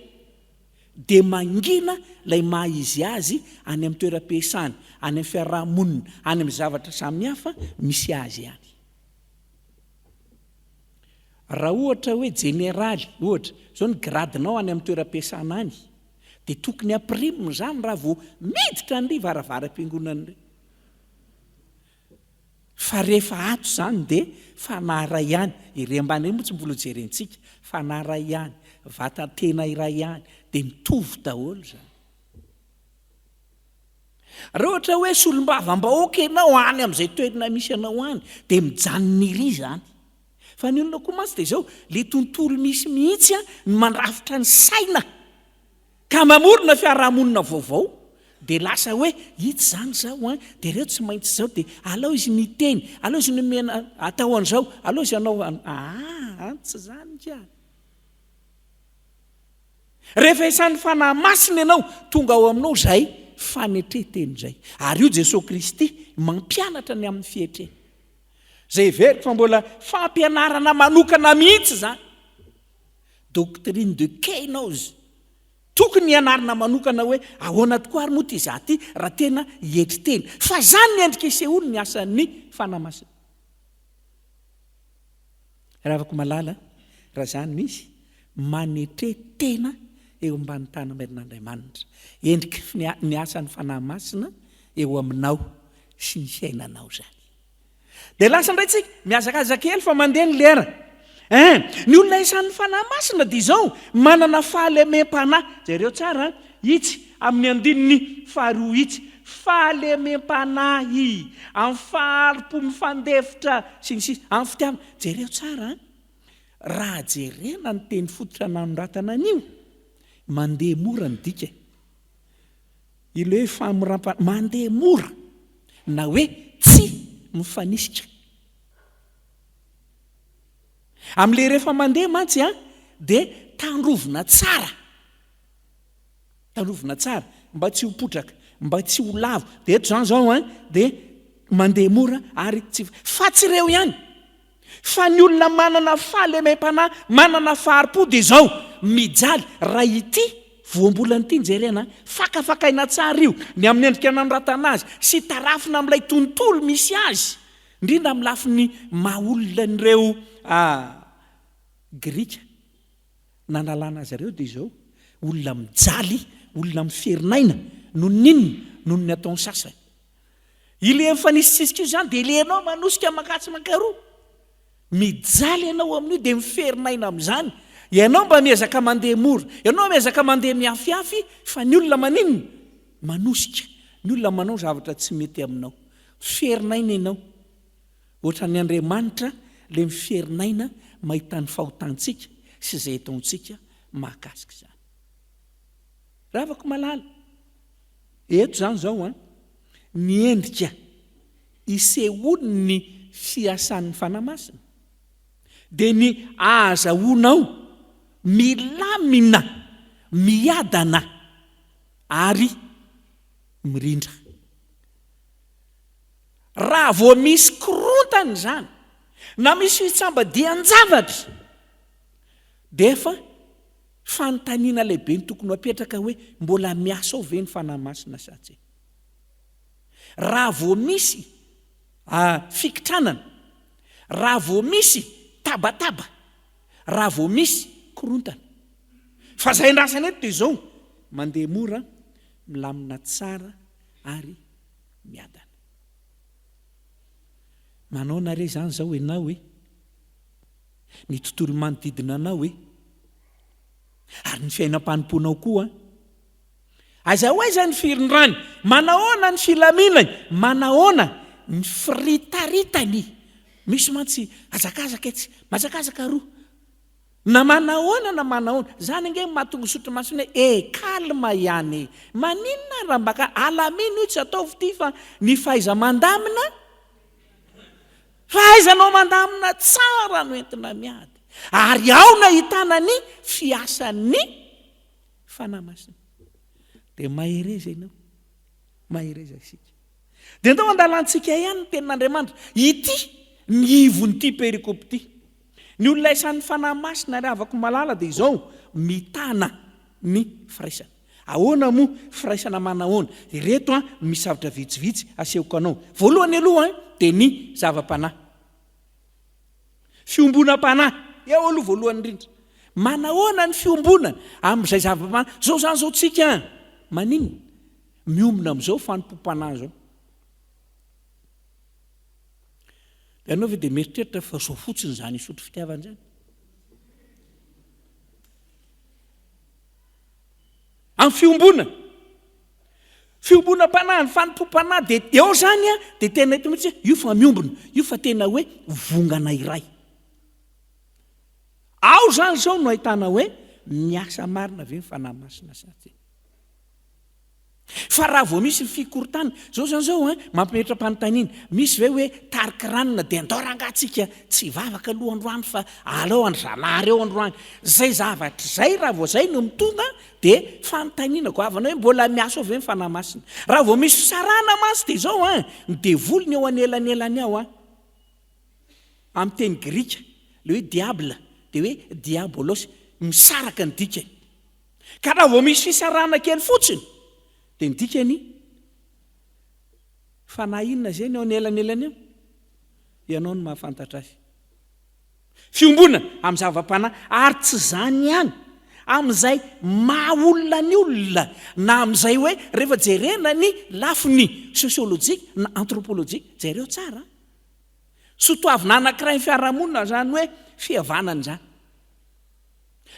S5: dia mangina ilay maha izy azy any amin'ny toeram-piasany, any amin'ny fiaraha-monina, any amin'ny zavatra samihafa misy azy any. Raha ohatra hoe jeneraly, ohatra, izao ny gradinao any amin'ny toeram-piasana any, dia tokony hampirimina izany raha vao miditra an'ry varavaram-piangonana ry. Fa rehefa ato izany dia fanahy iray ihany, ery ambany ery moa tsy mbola ho jerentsika, fanahy iray ihany, vatan-tena iray ihany, dia mitovy daholo izany. Raha ohatra hoe solombavambahoaka ianao any amin'izay toerana misy anao any, dia mijanona ery izany. Fa ny olona koa mantsy dia izao, ilay tontolo misy mihitsy no mandrafitra ny saina. Ka mamorona fiarahamonina vaovao dia lasa hoe itsy izany izao an, dia ireo tsy maintsy izao dia alao izy miteny, alao izy nomena atao an'izao, alao izy hanao an, aa tsy izany ka. Rehefa isan'ny Fanahy Masina ianao, tonga ao aminao izay fanetren-tena izay. Ary io Jesoa Kristy mampianatra ny amin'ny fietrena. Izay heveriko fa mbola fampianarana manokana mihitsy izany. Doctrine de Keynoz. Tokony hianarana manokana hoe ahoana tokoa ary moa ity izaho ity raha tena hietry tena. Fa izany ny endrika isehoany ny asan'ny Fanahy Masina. Ravako malala, raha izany no izy, manetre tena eo ambany tanam-berin'Andriamanitra. Endriky ny asan'ny Fanahy Masina eo aminao sy ny fiainanao izany. Dia lasa indray tsika, mihazakazaka kely fa mandeha ny lera. Ein, ny olona isan'ny Fanahy Masina dia izao, manana fahalemem-panahy. Jereo tsara an, itsy, amin'ny andininy faharoa itsy, fahalemem-panahy, amin'ny fahari-po mifandefitra, sy ny sisa, amin'ny fitiavana. Jereo tsara an! Raha jerena ny teny fototra nanoratana an'io, mandeha mora ny dika e. Ilay hoe fahamoram-panahy, mandeha mora, na hoe tsy mifanisika. Amin'ilay rehefa mandeha mantsy an, dia tandrovina tsara. Tandrovina tsara, mba tsy ho potraka, mba tsy ho lavo. Dia eto izany izao an, dia mandeha mora ary tsy, fa tsy ireo ihany. Fa ny olona manana fahalemem-panahy, manana fahari-po dia izao, mijaly. Raha ity voambolana ity no jerena, fakafakaina tsara io, ny amin'ny endrika nanoratana azy sy tarafina amin'ilay tontolo misy azy, indrindra amin'ny lafiny maha olona an'ireo Grika nanalana azy ireo dia izao, olona mijaly, olona miferinaina, noho ny inona? Noho ny ataon'ny sasany. Ilay mifanisisika io izany dia ilay ianao manosika mankatsy mankaroa. Mijaly ianao amin'io dia miferinaina amin'izany. Ianao mba miezaka mandeha mora, ianao miezaka mandeha miafiafy fa ny olona maninona? Manosika. Ny olona manao zavatra tsy mety aminao. Miferinaina ianao. Ohatran'ny Andriamanitra ilay miferinaina mahita ny fahotantsika sy izay ataontsika mahakasika izany. Ravako malala. Eto izany izao an, ny endrika isehoan'ny fiasan'ny Fanahy Masina dia ny ahazahoanao milamina, miadana ary mirindra. Raha vao misy korontana izany na misy fitsambadian-javatra dia efa Fanontaniana lehibe no tokony ho apetraka hoe mbola miasa ao ve ny Fanahy Masina sa tsia? Raha vao misy fikitranana, raha vao misy tabataba, raha vao misy korontana. Fa izay andrasana eto dia izao, mandeha mora, milamina tsara ary miadana. Manaona re izany izao ianao e? Ny tontolo manodidina anao e? Ary ny fiainam-panompoanao koa an! Aiza ho aiza ny firindrany? Manahoana ny filaminany? Manahoana ny firitaritany? Misy mantsy hazakazaka etsy, mazakazaka aroa. Na manahoana na manahoana. Izany ange no mahatonga ny soratra masina hoe e, calme ihany e. Maninona raha mba ka alamino io tsy ataovy ity fa ny fahaiza-mandamina Fahaizanao mandamina tsara no entina miady, ary ao no ahitana ny fiasan'ny Fanahy Masina. Dia mahereza ianao, mahereza isika. Dia ndao andalantsika ihany ny tenin'Andriamanitra. Ity ny ivon'ity perikope ity. Ny olona isan'ny Fanahy Masina ry havako malala dia izao, mitana ny firaisana. Ahoana moa? Firaisana manahoana? Ireto an, misy zavatra vitsivitsy asehoko anao. Voalohany aloha an, dia ny zava-panahy. Fiombonam-panahy. Eo aloha voalohany indrindra. Manahoana ny fiombonana amin'izay zava-panahy? Izao izany izao tsika an, maninona? Miombona amin'izao fanompoam-panahy izao. Ianao ve dia mieritreritra fa izao fotsiny izany hisotro fitiavana izany? Amin'ny fiombonana. Fiombonam-panahy, ny fanompoam-panahy dia eo izany an, dia tena eto mihitsy io fa miombona, io fa tena hoe vongana iray. Ao izany izao no ahitana hoe miasa marina ve ny Fanahy Masina sa tsia. Fa raha vao misy ny fikorontana, zao zany zao an, mampimetra-panontaniana, misy ve hoe tariky ranona dia andao rangaha tsika tsy hivavaka aloha androany fa aleo an-dry zanahary eo androany. Zay zavatra izay raha vao zay no mitonga dia fanontaniana goavana hoe mbola miasa ao ve ny Fanahy Masina. Raha vao misy fisarahana mantsy dia izao an, ny devoly ny eo anelanelany ao an. Amin'ny teny grika, ilay hoe diable dia hoe diabolos, misaraka ny dikany. Ka raha vao misy fisarahana kely fotsiny dia ny dikany fanahy inona izay ny eo anelanelany eo? Ianao no mahafantatra azy. Fiombonana amin'ny zava-panahy ary tsy izany ihany, amin'izay maha olona ny olona na amin'izay hoe rehefa jerena ny lafiny sosiolojika na anthropolojika, jereo tsara an! Soatoavina anankiray ny fiarahamonina izany hoe fihavanana izany.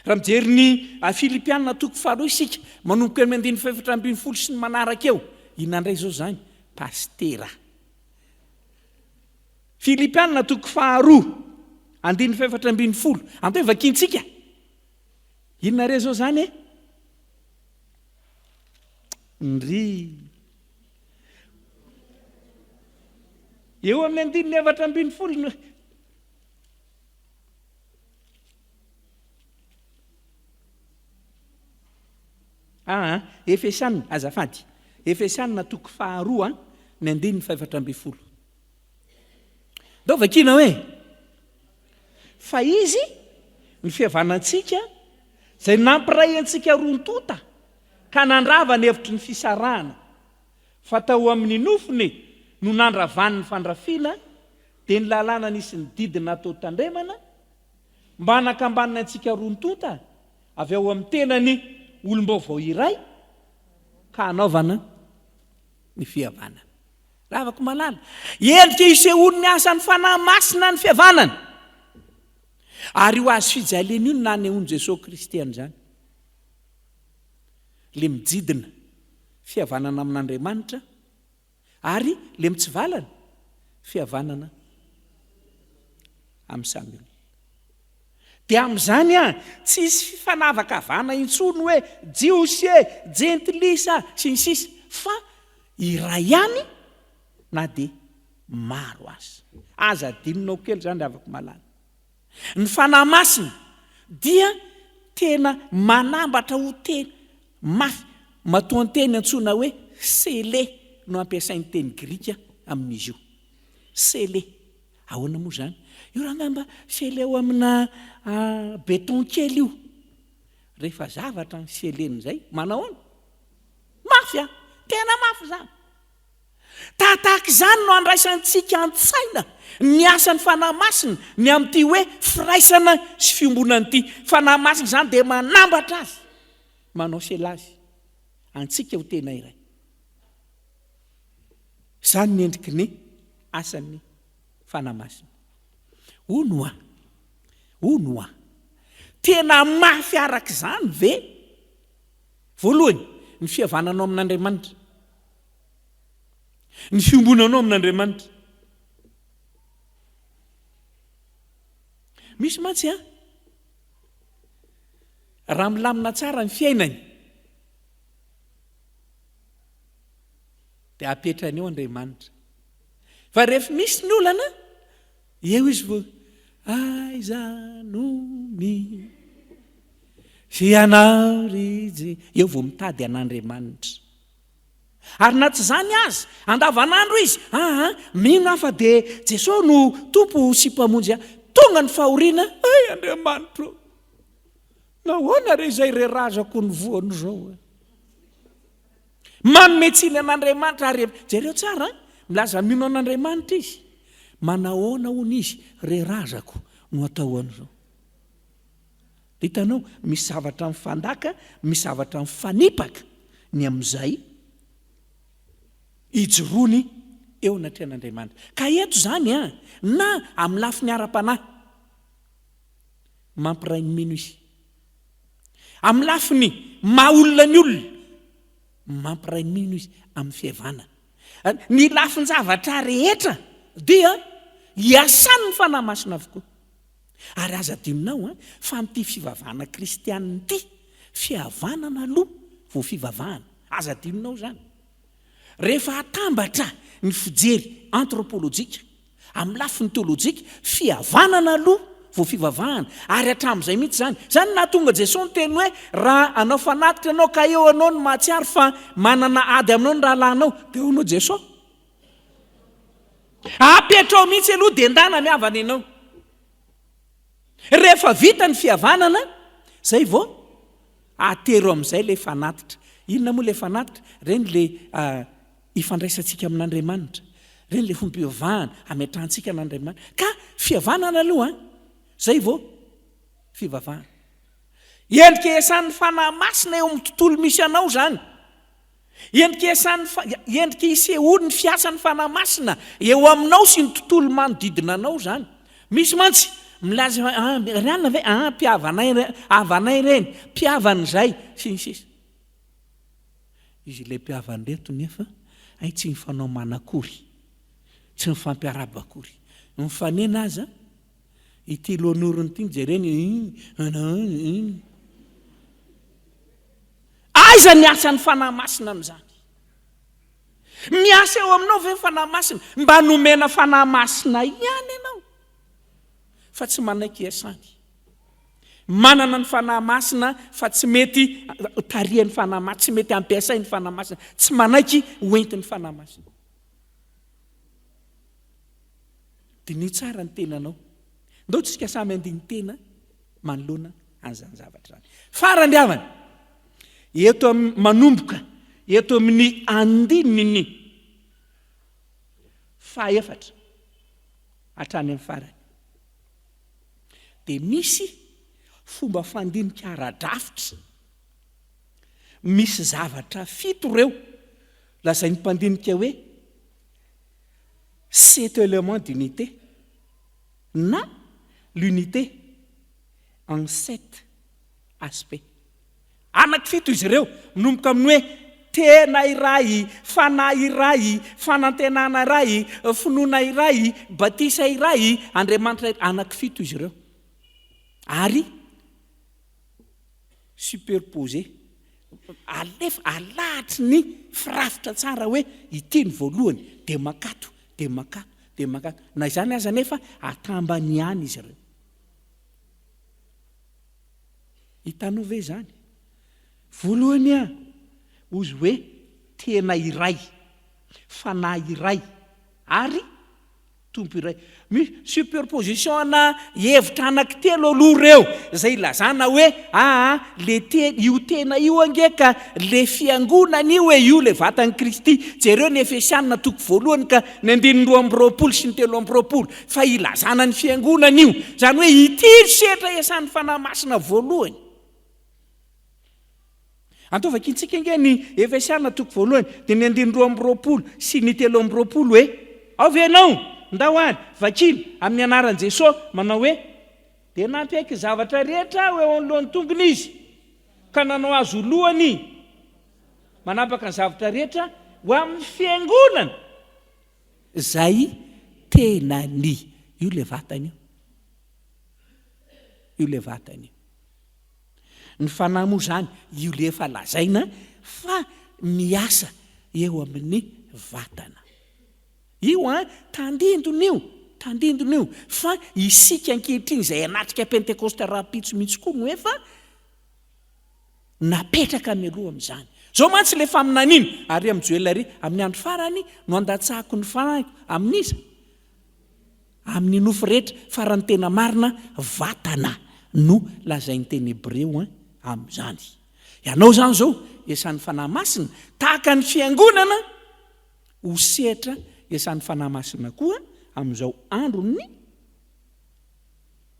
S5: Raha mijery ny Filipiana toko faharoa isika, manomboka eo amin'ny andininy fahefatra ambinifolo sy ny manaraka eo, inona indray izao izany? Pasitera. Filipiana toko faharoa, andininy fahefatra ambinifolo. Anto hoe vakintsika. Inona re izao izany e? Ndry. Eo amin'ny andininy 14 no Aa Efesiana, azafady, Efesiana toko faharoa ny andininy fahefatra ambinifolo. Ndao vakiana hoe, Fa Izy ny fihavanantsika, izay nampiray antsika roa tonta ka nandrava ny hevitry ny fisarahana, fa tao amin'ny nofony no nandravany ny fandrafiana, dia ny lalàna nisy ny didy natao tandremana, mba hanakambanana antsika roa tonta avy ao amin'ny tenany olom-baovao iray ka hanaovana ny fihavanana. Ravako malala, endrika isehoan'ny asan'ny Fanahy Masina ny fihavanana. Ary io hazo fijaliana io no nanehoan'i Jesoa Kristy an'izany. Le mijidina fihavanana amin'Andriamanitra ary le mitsivalana fihavanana amin'ny samy olona. Dia amin'izany an, tsy hisy fifanavakavahana intsony hoe Jiosy e, Jentilisa, sy ny sisa, fa iray ihany na dia maro aza. Aza adinonao kely izany ry havako malala. Ny Fanahy Masina dia tena manambatra ho tena mafy. Matoanteny antsoina hoe sele no ampiasain'ny teny grika amin'izy io. Sele. Ahoana moa izany? Io raha angamba sele ao amina béton kely io. Rehefa zavatra ny selen'izay, manao ahoana? Mafy an! Tena mafy izany. Tahatahaka izany no andraisantsika an-tsaina ny asan'ny Fanahy Masina ny amin'ity hoe firaisana sy fiombonana ity. Fanahy Masina izany dia manambatra azy, manao sela azy, antsika ho tena iray. Izany ny endriky ny asan'ny Fanahy Masina. Hono hoa, hono hoa, tena mafy araka izany ve? Voalohany, ny fihavananao amin'Andriamanitra. Ny fiombonanao amin'Andriamanitra. Misy mantsy an, raha milamina tsara ny fiainany, dia apetrany eo Andriamanitra. Fa rehefa misy ny olana, eo izy vao aiza no misy anao ry Je, eo vao mitady an'Andriamanitra. Ary na tsy izany aza, andavanandro izy, aa, mino aho fa dia Jesoa no Tompo sy Mpamonjy ahy. Tonga ny fahoriana, hay Andriamanitro ô! Nahoana re izay rerazako ny voan'izao e? Manome tsiny an'Andriamanitra ary jereo tsara an, milaza mino an'Andriamanitra izy. Manahoana hono izy, rerazako no atao an'izao. Hitanao, misy zavatra mifandaka, misy zavatra mifanipaka ny amin'izay ijoroany eo anatrehan'Andriamanitra. Ka eto izany an, na amin'ny lafiny ara-panahy, mampiray ny mino izy. Amin'ny lafiny maha olona ny olona, mampiray ny mino izy amin'ny fihavanana. Ny lafin-javatra rehetra dia iasan'ny Fanahy Masina avokoa. Ary aza adinonao an, fa amin'ity fivavahana kristianina ity, fihavanana aloha vao fivavahana. Aza adinonao izany. Rehefa atambatra ny fijery anthropolojika amin'ny lafiny teolojika, fihavanana aloha vao fivavahana. Ary hatramin'izay mihitsy izany. Izany no nahatonga Jesoa niteny hoe, raha hanao fanatitra ianao ka eo ianao no mahatsiaro fa manana ady aminao ny rahalahinao, dia hoy Jesoa, Apetrao mihitsy aloha dia ndana mihavana ianao. Rehefa vita ny fihavanana, zay vao atero amin'izay ilay fanatitra. Inona moa ilay fanatitra? Ireny ilay ifandraisantsika amin'Andriamanitra. Ireny ilay fombam-pivavahana ametrahantsika an'Andriamanitra. Ka fihavanana aloha an, zay vao fivavahana. Endrika iasan'ny Fanahy Masina eo amin'ny tontolo misy anao izany. Endrika iasan'ny fa, endrika isehoan'ny fiasan'ny Fanahy Masina eo aminao sy ny tontolo manodidina anao izany. Misy mantsy, milaza fa ah, ry anona ve? Ah, mpihavanay re, havanay ireny, mpihavana izay, sy ny sisa. Izy ilay mpihavana ireto nefa hay tsy mifanao manakory, tsy mifampiarahaba akory. Mifanena aza, ity lohan'orony ity no jereny, iny, iny. Aiza ny asan'ny Fanahy Masina amin'izany? Miasa eo aminao ve ny Fanahy Masina? Mba nomena Fanahy Masina ihany ianao fa tsy manaiky hiasany. Manana ny Fanahy Masina fa tsy mety tarihan'ny Fanahy Masina, tsy mety ampiasain'ny Fanahy Masina, tsy manaiky hoentin'ny Fanahy Masina. Diniho tsara ny tenanao. Ndao tsika samy handini-tena manoloana an'izany zavatra izany. Farany havana, eto am, manomboka eto amin'ny andininy fahaefatra hatrany amin'ny farany dia misy fomba fandinika ara-drafitra, misy zavatra fito ireo lazain'ny mpandinika hoe sept éléments d'unité na l'unité en sept aspects. Anankifito izy ireo, manomboka amin'ny hoe tena iray, fanahy iray, fanantenana iray, finoana iray, batisa iray, Andriamanitra iray. Anankifito izy ireo. Ary superposé, alefa, alahatry ny firafitra tsara hoe ity ny voalohany, dia mankato, dia mankato, dia mankato. Na izany aza anefa, atambany ihany izy ireo. Hitanao ve izany? Voalohany an, hozy hoe tena iray, fanahy iray, ary Tompo iray. Misy superposition ana hevitra anankitelo aloha ireo, izay ilazana hoe aa le te, io tena io ange ka le fiangonana io e, io le vatan'i Kristy. Jereo ny Efesianina toko voalohany ka ny andininy 22 sy ny 23, fa ilazana ny fiangonana io. Izany hoe ity no sehatra iasan'ny Fanahy Masina voalohany. Anto vakintsika ange ny Efesiana toko voalohany dia ny andininy 22 sy ny 23 e. Ao ve ianao? Ndao ary, vakina amin'ny anaran'i Jesoa manao hoe, Dia nampiaiky zavatra rehetra ho eo anoloan'ny tongony izy, ka nanao azy ho lohany manapaka ny zavatra rehetra ho amin'ny fiangonana izay tenany. Io ilay vatany io. Io ilay vatany io. Ny fanahy moa izany io le efa lazaina fa miasa eo amin'ny vatana. Io an, tandindona io, tandindona io, fa isika ankehitriny izay hanatrika Pentekosta rahampitso mihitsy koa no efa napetraka mialoha amin'izany. Izao mantsy ilay faminaniana, ary amin'i Joela ary, amin'ny andro farany no handatsahako ny fanahiko amin'iza? Amin'ny nofo rehetra, fa raha ny tena marina, vatana no lazain'ny teny hebreo amin'izany. Ianao izany izao, iasan'ny Fanahy Masina, tahaka ny Fiangonana, ho sehatra iasan'ny Fanahy Masina koa amin'izao andron'ny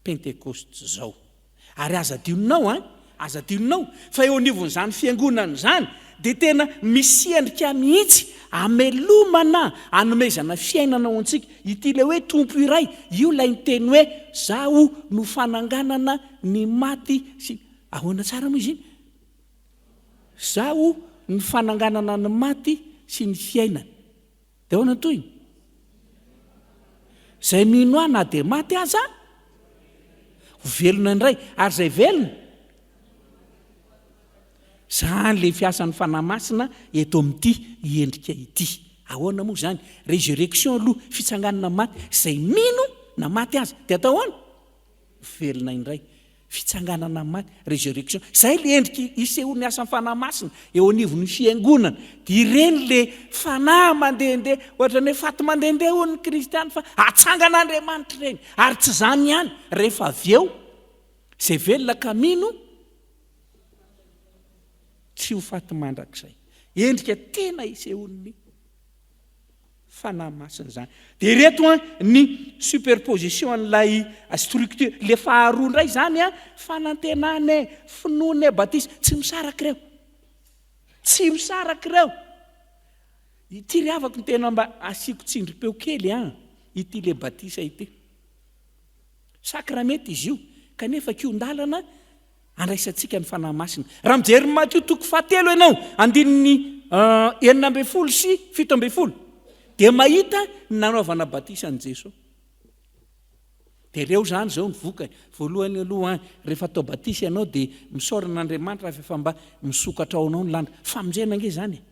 S5: Pentekosta izao. Ary aza adinonao an, aza adinonao fa eo anivon'izany fiangonana izany dia tena misy endrika mihitsy amelomana, anomezana fiainana ho antsika. Ity ilay hoe Tompo iray, io ilay niteny hoe Zaho no fananganana ny maty sy, ahoana tsara moa izy iny? Zaho no fananganana ny maty sy ny fiainana. Dia ahoana ny tohiny? Izay mino ahy na dia maty aza ho velona indray, ary izay velona Izany ilay fiasan'ny Fanahy Masina eto amin'ity endrika ity. Ahoana moa izany? Résurrection aloha, fitsanganana maty. Izay mino na maty aza dia atao ahoana? Velona indray. Fitsanganana amin'ny maty, resurrection. Izay ilay endrika isehoan'ny asan'ny Fanahy Masina eo anivon'ny fiangonana. Dia ireny ilay fanahy mandehandeha, ohatran'ny hoe faty mandehandeha hono ny kristiana fa atsangan'Andriamanitra ireny. Ary tsy izany ihany, rehefa avy eo, izay velona ka mino tsy ho faty mandrakizay. Endrika tena isehoan'ny Fanahy Masina izany. Dia ireto an, ny superposition an'ilay structure. Ilay faharoa indray izany an, fanantenana e, finoana e, batisa. Tsy misaraka ireo. Tsy misaraka ireo. Ity ry havako no tena mba asiako tsindrim-peo kely an, ity ilay batisa ity. Sakramenta izy io, kanefa kihon-dalana andraisantsika ny Fanahy Masina. Raha mijery ny Matio toko fahatelo ianao, andininy 16 sy 17, dia mahita ny nanaovana batisa an'i Jesoa. Dia ireo izany izao ny vokany. Voalohany aloha an, rehefa atao batisa ianao dia misaora an'Andriamanitra fa efa mba misokatra ao anao ny lanitra. Famonjena ange izany e!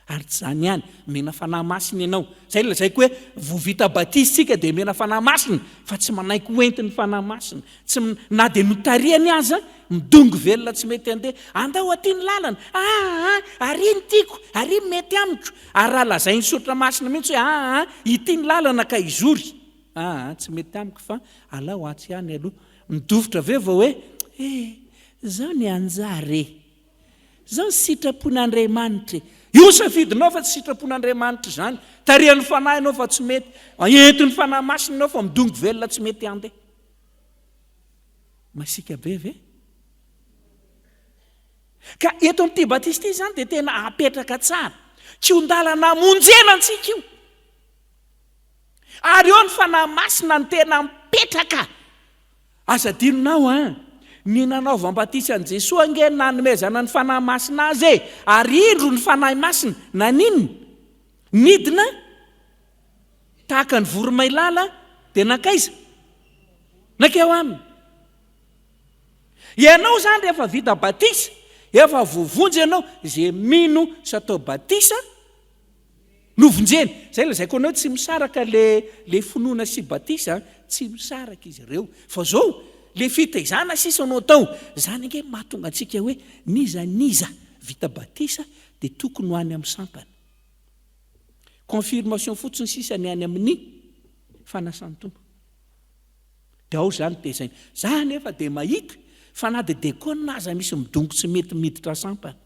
S5: Ary tsy izany ihany, omena Fanahy Masina ianao. Izay no lazaiko hoe vao vita batisa isika dia omena Fanahy Masina, fa tsy manaiky ho entin'ny Fanahy Masina. Tsy, na dia notarihany aza, midongy velona tsy mety handeha. Andao aty ny lalana, aa, ary ny tiako, ary ny mety amiko. Ary raha lazain'ny Soratra Masina mihitsy hoe aa, ity ny lalana ka izory. Aa, tsy mety amiko fa alao atsy ihany aloha. Midofotra avy eo vao hoe, eh, izao ny anjara e. Izao ny sitrapon'Andriamanitra e. Io ny safidinao fa tsy sitrapon'Andriamanitra izany. Tarihan'ny Fanahy ianao fa tsy mety. Entin'ny Fanahy Masina ianao fa midongy velona tsy mety handeha. Masiaka be ve? Ka eto amin'ity batisa ity izany dia tena apetraka tsara. Kihon-dalana hamonjena antsika io. Ary eo ny Fanahy Masina no tena mipetraka. Aza adinonao an! Ny nanaovam-batisa an'i Jesoa ange no nanomezana ny Fanahy Masina azy e! Ary indro ny Fanahy Masina, naninona? Nidina tahaka ny voromailala dia nankaiza? Nankeo aminy. Ianao izany rehefa vita batisa, efa voavonjy ianao, izay mino sy atao batisa, Novonjena. Zay lazaiko anao tsy misaraka le le finoana sy batisa an, tsy misaraka izy ireo. Fa zao, le fitaizana sisa no atao. Zany ange mahatonga antsika hoe n'iza n'iza vita batisa dia tokony ho any amin'ny sampana. Confirmation fotsiny sisa ny any amin'ny fanasan'ny Tompo. Dia ao izany tezaina. Za anefa dia mahita fa na dia dekona aza misy midongy tsy mety miditra sampana.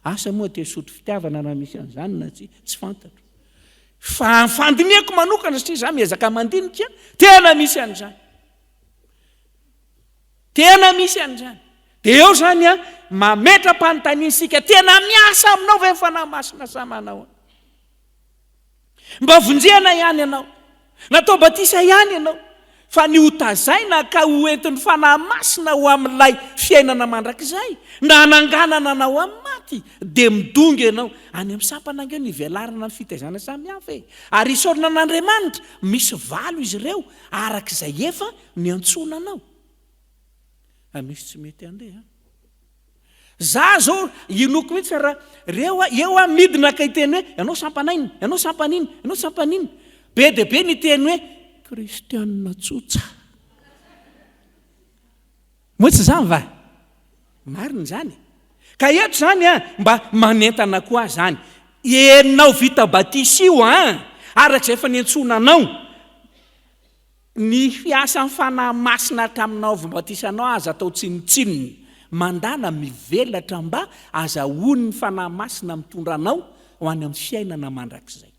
S5: Asa moa te hisotro fitiavana raha misy an'izany na tsia, tsy fantatro. Fa ny fandinihako manokana satria za miezaka mandinika, tena misy an'izany. Tena misy an'izany. Dia eo izany an, mametra-panontaniana isika, tena miasa aminao ve ny Fanahy Masina sa manao? Mba vonjena ihany ianao. Natao batisa ihany ianao. Fa ny hotazaina ka ho entin'ny Fanahy Masina ho amin'ilay fiainana mandrakizay, na hananganana anao amin'ny maty, dia midongy ianao. Any amin'ny sampana ange no ivelarana ny fitaizana samihafa e. Ary isaorana an'Andriamanitra, misy valo izy ireo, araka izay efa niantsoana anao. Fa misy tsy mety handeha. Za zao inoako mihitsy fa raha reo a, eo aho midina ka hiteny hoe ianao sampana inona, ianao sampana inona, ianao sampana inona. Be dia be ny hiteny hoe kristianina tsotsa. Moa tsy izany va? Marina izany e. Ka eto izany a, mba manentana koa aho izany. Ianao vita batisa io an, araka izay efa niantsoana anao. Ny fiasan'ny Fanahy Masina hatramin'ny naovam-batisanao aza atao tsinontsinona. Mandàna mivelatra mba azahoan'ny Fanahy Masina mitondra anao ho any amin'ny fiainana mandrakizay.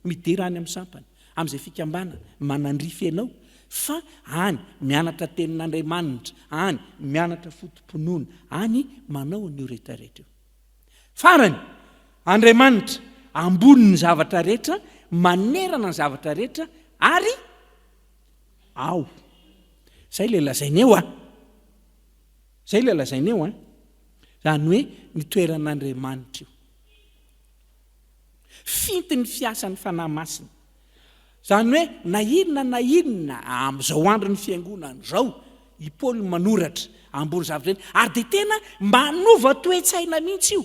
S5: Midera any amin'ny sampana, amin'izay fikambanana manandrify anao fa any mianatra tenin'Andriamanitra, any mianatra foto-pinoana, any manao an'io rehetrarehetra io. Farany, Andriamanitra, ambonin'ny zavatra rehetra, manerana ny zavatra rehetra, ary ao. Izay ilay lazainy eo an. Izay ilay lazainy eo an. Izany hoe ny toeran'Andriamanitra io. Fintin'ny fiasan'ny Fanahy Masina. Izany hoe na inona na inona amin'izao andron'ny fiangonana izao, i Paoly manoratra ambony zavatra ireny, ary dia tena manova toe-tsaina mihitsy io.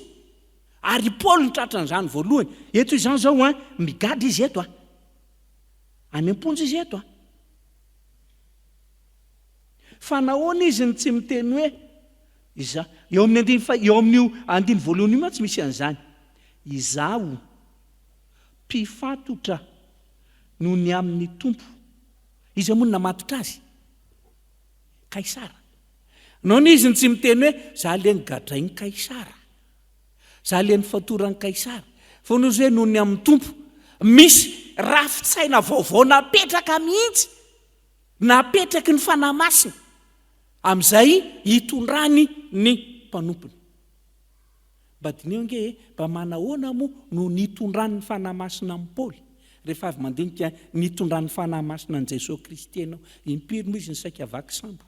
S5: Ary i Paoly no tratran'izany voalohany. Eto izany izao an, migadra izy eto an. Any am-ponja izy eto an. Fa nahoana izy no tsy miteny hoe izaho, eo amin'ny andininy faha, eo amin'io andininy voalohany io mantsy misy an'izany. Izaho mpifatotra noho ny amin'ny Tompo. Iza moa no namatotra azy? Kaisara. Nahoana izy no tsy miteny hoe, Za le nogadrain'i Kaisara. Za le nifatoran'i Kaisara. Fa hoy izy hoe, noho ny amin'ny Tompo. Misy rafi-tsaina vaovao napetraka mihitsy, napetraky ny Fanahy Masina, amin'izay hitondrany ny mpanompony. Mba diniho ange e, mba manahoana moa no nitondran'ny Fanahy Masina an'i Paoly? Rehefa avy mandinika ny nitondran'ny Fanahy Masina an'i Jesoa Kristy ianao, impiry moa Izy no saika vaky sambo?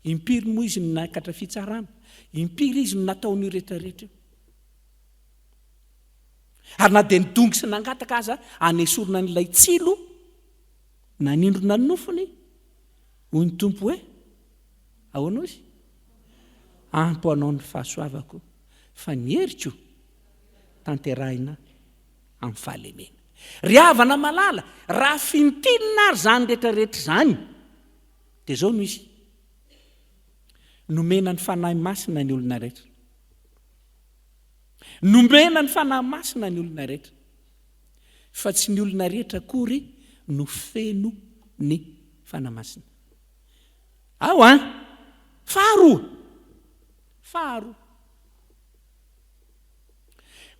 S5: Impiry moa Izy no niakatra fitsarana? Impiry Izy no nataon'io rehetra rehetra io? Ary na dia nidongy sy nangataka aza hanesorina an'ilay tsilo nanindrona ny nofony, hoy ny Tompo hoe, Ahoana hozy? Ampy ho anao ny fahasoavako, fa ny heriko tanterahina amin'ny fahalemena. Ry havana malala, raha fintinina ary izany rehetra rehetra izany, dia izao no izy, Nomena ny Fanahy Masina ny olona rehetra. Nomena ny Fanahy Masina ny olona rehetra. Fa tsy ny olona rehetra akory no feno ny Fanahy Masina. Ao an! Faharoa! Faharoa.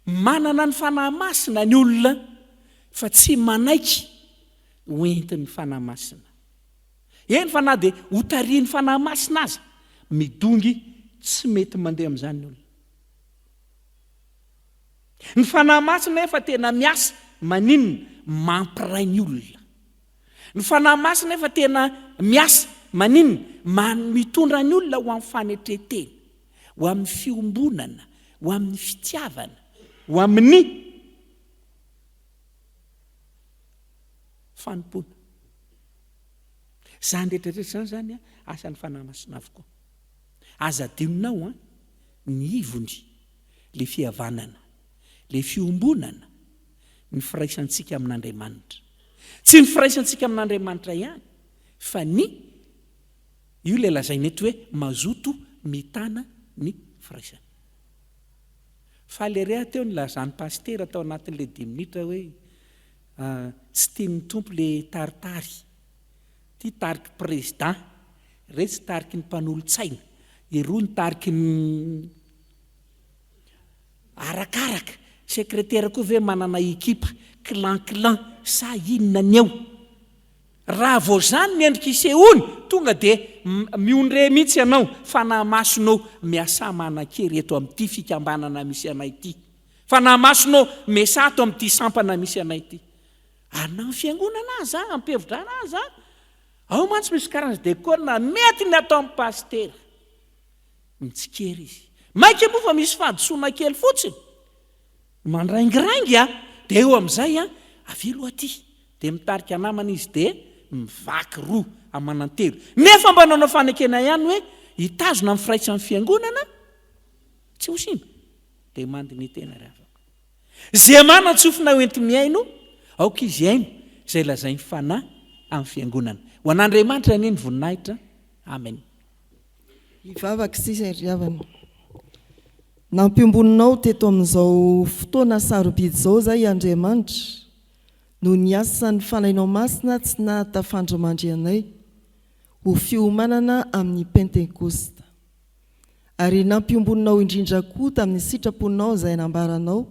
S5: Manana ny Fanahy Masina ny olona fa tsy manaiky ho entin'ny Fanahy Masina. Eny fa na dia hotarihin'ny Fanahy Masina aza, midongy tsy mety mandeha amin'izany ny olona. Ny Fanahy Masina nefa tena miasa, maninona? Mampiray ny olona. Ny Fanahy Masina nefa tena miasa, maninona? Man, mitondra ny olona ho amin'ny fanetren-tena, ho amin'ny fiombonana, ho amin'ny fitiavana, ho amin'ny fanompoana. Izany rehetra rehetra izany izany asan'ny Fanahy Masina avokoa. Aza adinonao an, ny ivony, le fihavanana, le fiombonana, ny firaisantsika amin'Andriamanitra. Tsy ny firaisantsika amin'Andriamanitra ihany fa ny, io ilay lazaina eto hoe mazoto mitana ny firaisana. Faly ery aho teo nilazan'i Pasitera tao anatin'ilay dimy minitra hoe tsy tian'ny Tompo le taritary. Ity tariky Président, iretsy tariky ny mpanolotsaina, iroa ny tariky ny Arakaraka, secrétaire koa ve manana ekipa, clan clan sa inona ny eo? Raha vao zany ny endrika isehoany, tonga dia miondreha mihitsy ianao, Fanahy Masina ô, miasà manan-kery eto amin'ity fikambanana misy anay ity. Fanahy Masina ô, miasà ato amin'ity sampana misy anay ity. Ary na ny fiangonana aza, ampihevi-drana aza, ao mantsy misy karazana dekôna mety ny ataon'ny pasitera. Mitsikera izy. Mainka moa fa misy fahadisoana kely fotsiny. Mandraingiraingy a! Dia eo amin'izay a, avia aloha aty. Dia mitarika namana izy dia mivaky roa amanantelo. Nefa mba nanao fanekena ihany hoe hitazona ny firaisan'ny fiangonana tsy ho simba. Dia mandini-tena ry havako. Izay manan-tsofina ho enti-mihaino, aoka izy hihaino izay lazain'ny Fanahy amin'ny fiangonana. Ho an'Andriamanitra anie ny voninahitra. Amen.
S2: Hivavaka isika ry havana. Nampiomboninao teto amin'izao fotoana sarobidy izao izahay Andriamanitra, noho ny asan'ny Fanahinao Masina tsy nahatafandrimandry anay, ho fiomanana amin'ny Pentekosta. Ary nampiomboninao indrindra koa tamin'ny sitraponao izay nambaranao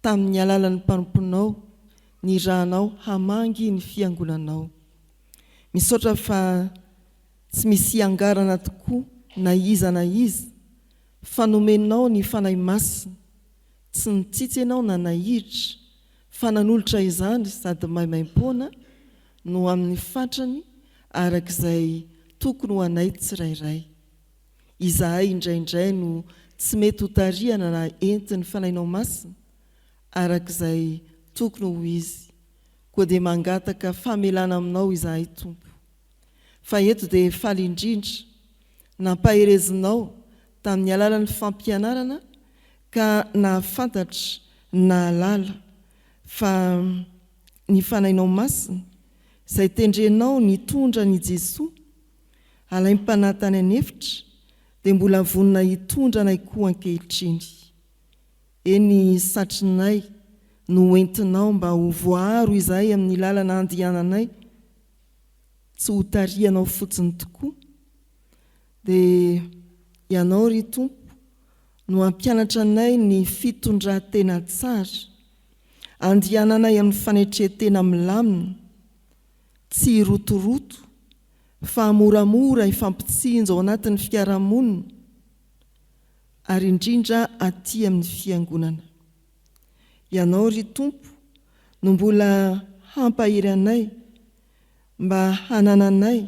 S2: tamin'ny alalan'ny mpanomponao, nirahanao hamangy ny fiangonanao. Misaotra fa tsy misy hiangarana tokoa na iza na iza fa nomenao ny Fanahy Masina, tsy nitsitsy ianao na nahiritra fa nanolotra izany sady maimaimpoana no amin'ny fatrany araka izay tokony ho anay tsirairay. Izahay indraindray no tsy mety ho tarihana na entin'ny Fanahinao Masina araka izay tokony ho izy. Koa dia mangataka famelana aminao izahay Tompo. Fa eto dia faly indrindra nampaherezinao tamin'ny alalan'ny fampianarana ka nahafantatra, nahalala fa ny Fanahinao Masina izay tendrenao nitondra an'i Jesoa alaim-panahy tany an'efitra dia mbola vonona hitondra anay koa ankehitriny. Eny satrinay no ho entinao mba ho voaaro izahay amin'ny lalana andiananay, tsy ho tarihanao fotsiny tokoa. Dia Ianao ry Tompo no hampianatra anay ny fitondran-tena tsara, andiananay amin'ny fanetren-tena milamina, tsy hirotoroto, fa moramora hifampitsinjo ao anatin'ny fiarahamonina ary indrindra aty amin'ny Fiangonana. Ianao, ry Tompo, no mbola. hampahery anay mba hanananay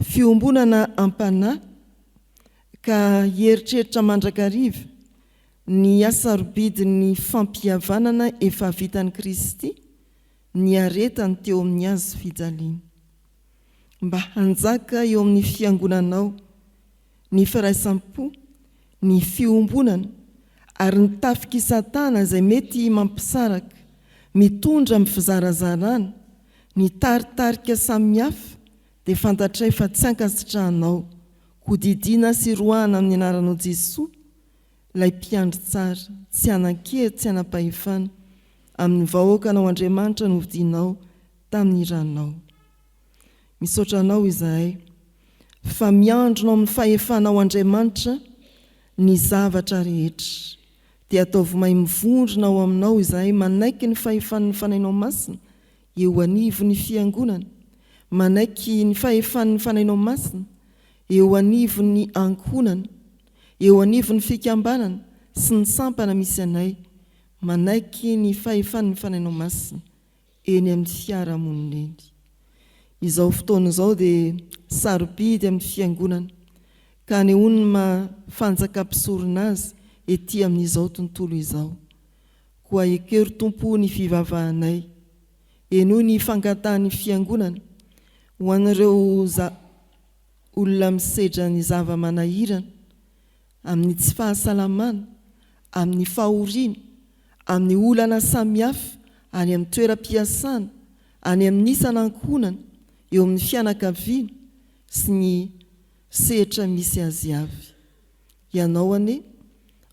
S2: fiombonana am-panahy ka hieritreritra mandrakariva ny hasarobidin'ny fampihavanana efa vitan'i Kristy niaretany teo amin'ny hazo fijaliana. Mba hanjaka eo amin'ny Fiangonanao ny firaisam-po, ny fiombonana, ary ny tafik'i Satana izay mety mampisaraka, mitondra amin'ny fizarazarana, ny taritarika samihafa dia fantatray fa tsy ankasitrahanao, koa didiana sy roahana amin'ny anaranao Jesoa ilay mpiandry tsara, tsy hanan-kery tsy hanam-pahefana amin'ny vahoakanao Andriamanitra novidianao tamin'ny ranao. Misaotra Anao izahay fa miandrona ao amin'ny fahefanao Andriamanitra ny zavatra rehetra. Dia ataovy mahay mivondrona ao Aminao izahay manaiky ny fahefan'ny Fanahinao Masina eo anivon'ny Fiangonana, manaiky ny fahefan'ny Fanahinao Masina eo anivon'ny ankohonana, eo anivon'ny fikambanana sy ny sampana misy anay, manaiky ny fahefan'ny Fanahinao Masina eny amin'ny fiarahamonina eny. Izao fotoana izao dia sarobidy amin'ny Fiangonana ka anehoany ny maha fanjakam-pisorona azy ety amin'izao tontolo izao. Koa ekeo ry Tompo ny fivavahanay. Henoy ny fangatahan'ny Fiangonana ho an'ireo olona misedra ny zava-manahirana amin'ny tsy fahasalamana, amin'ny fahoriana, amin'ny olana samihafa any amin'ny toeram-piasana, any amin'ny isan'ankohonana, eo amin'ny fianakaviana sy ny sehatra misy azy avy. Ianao anie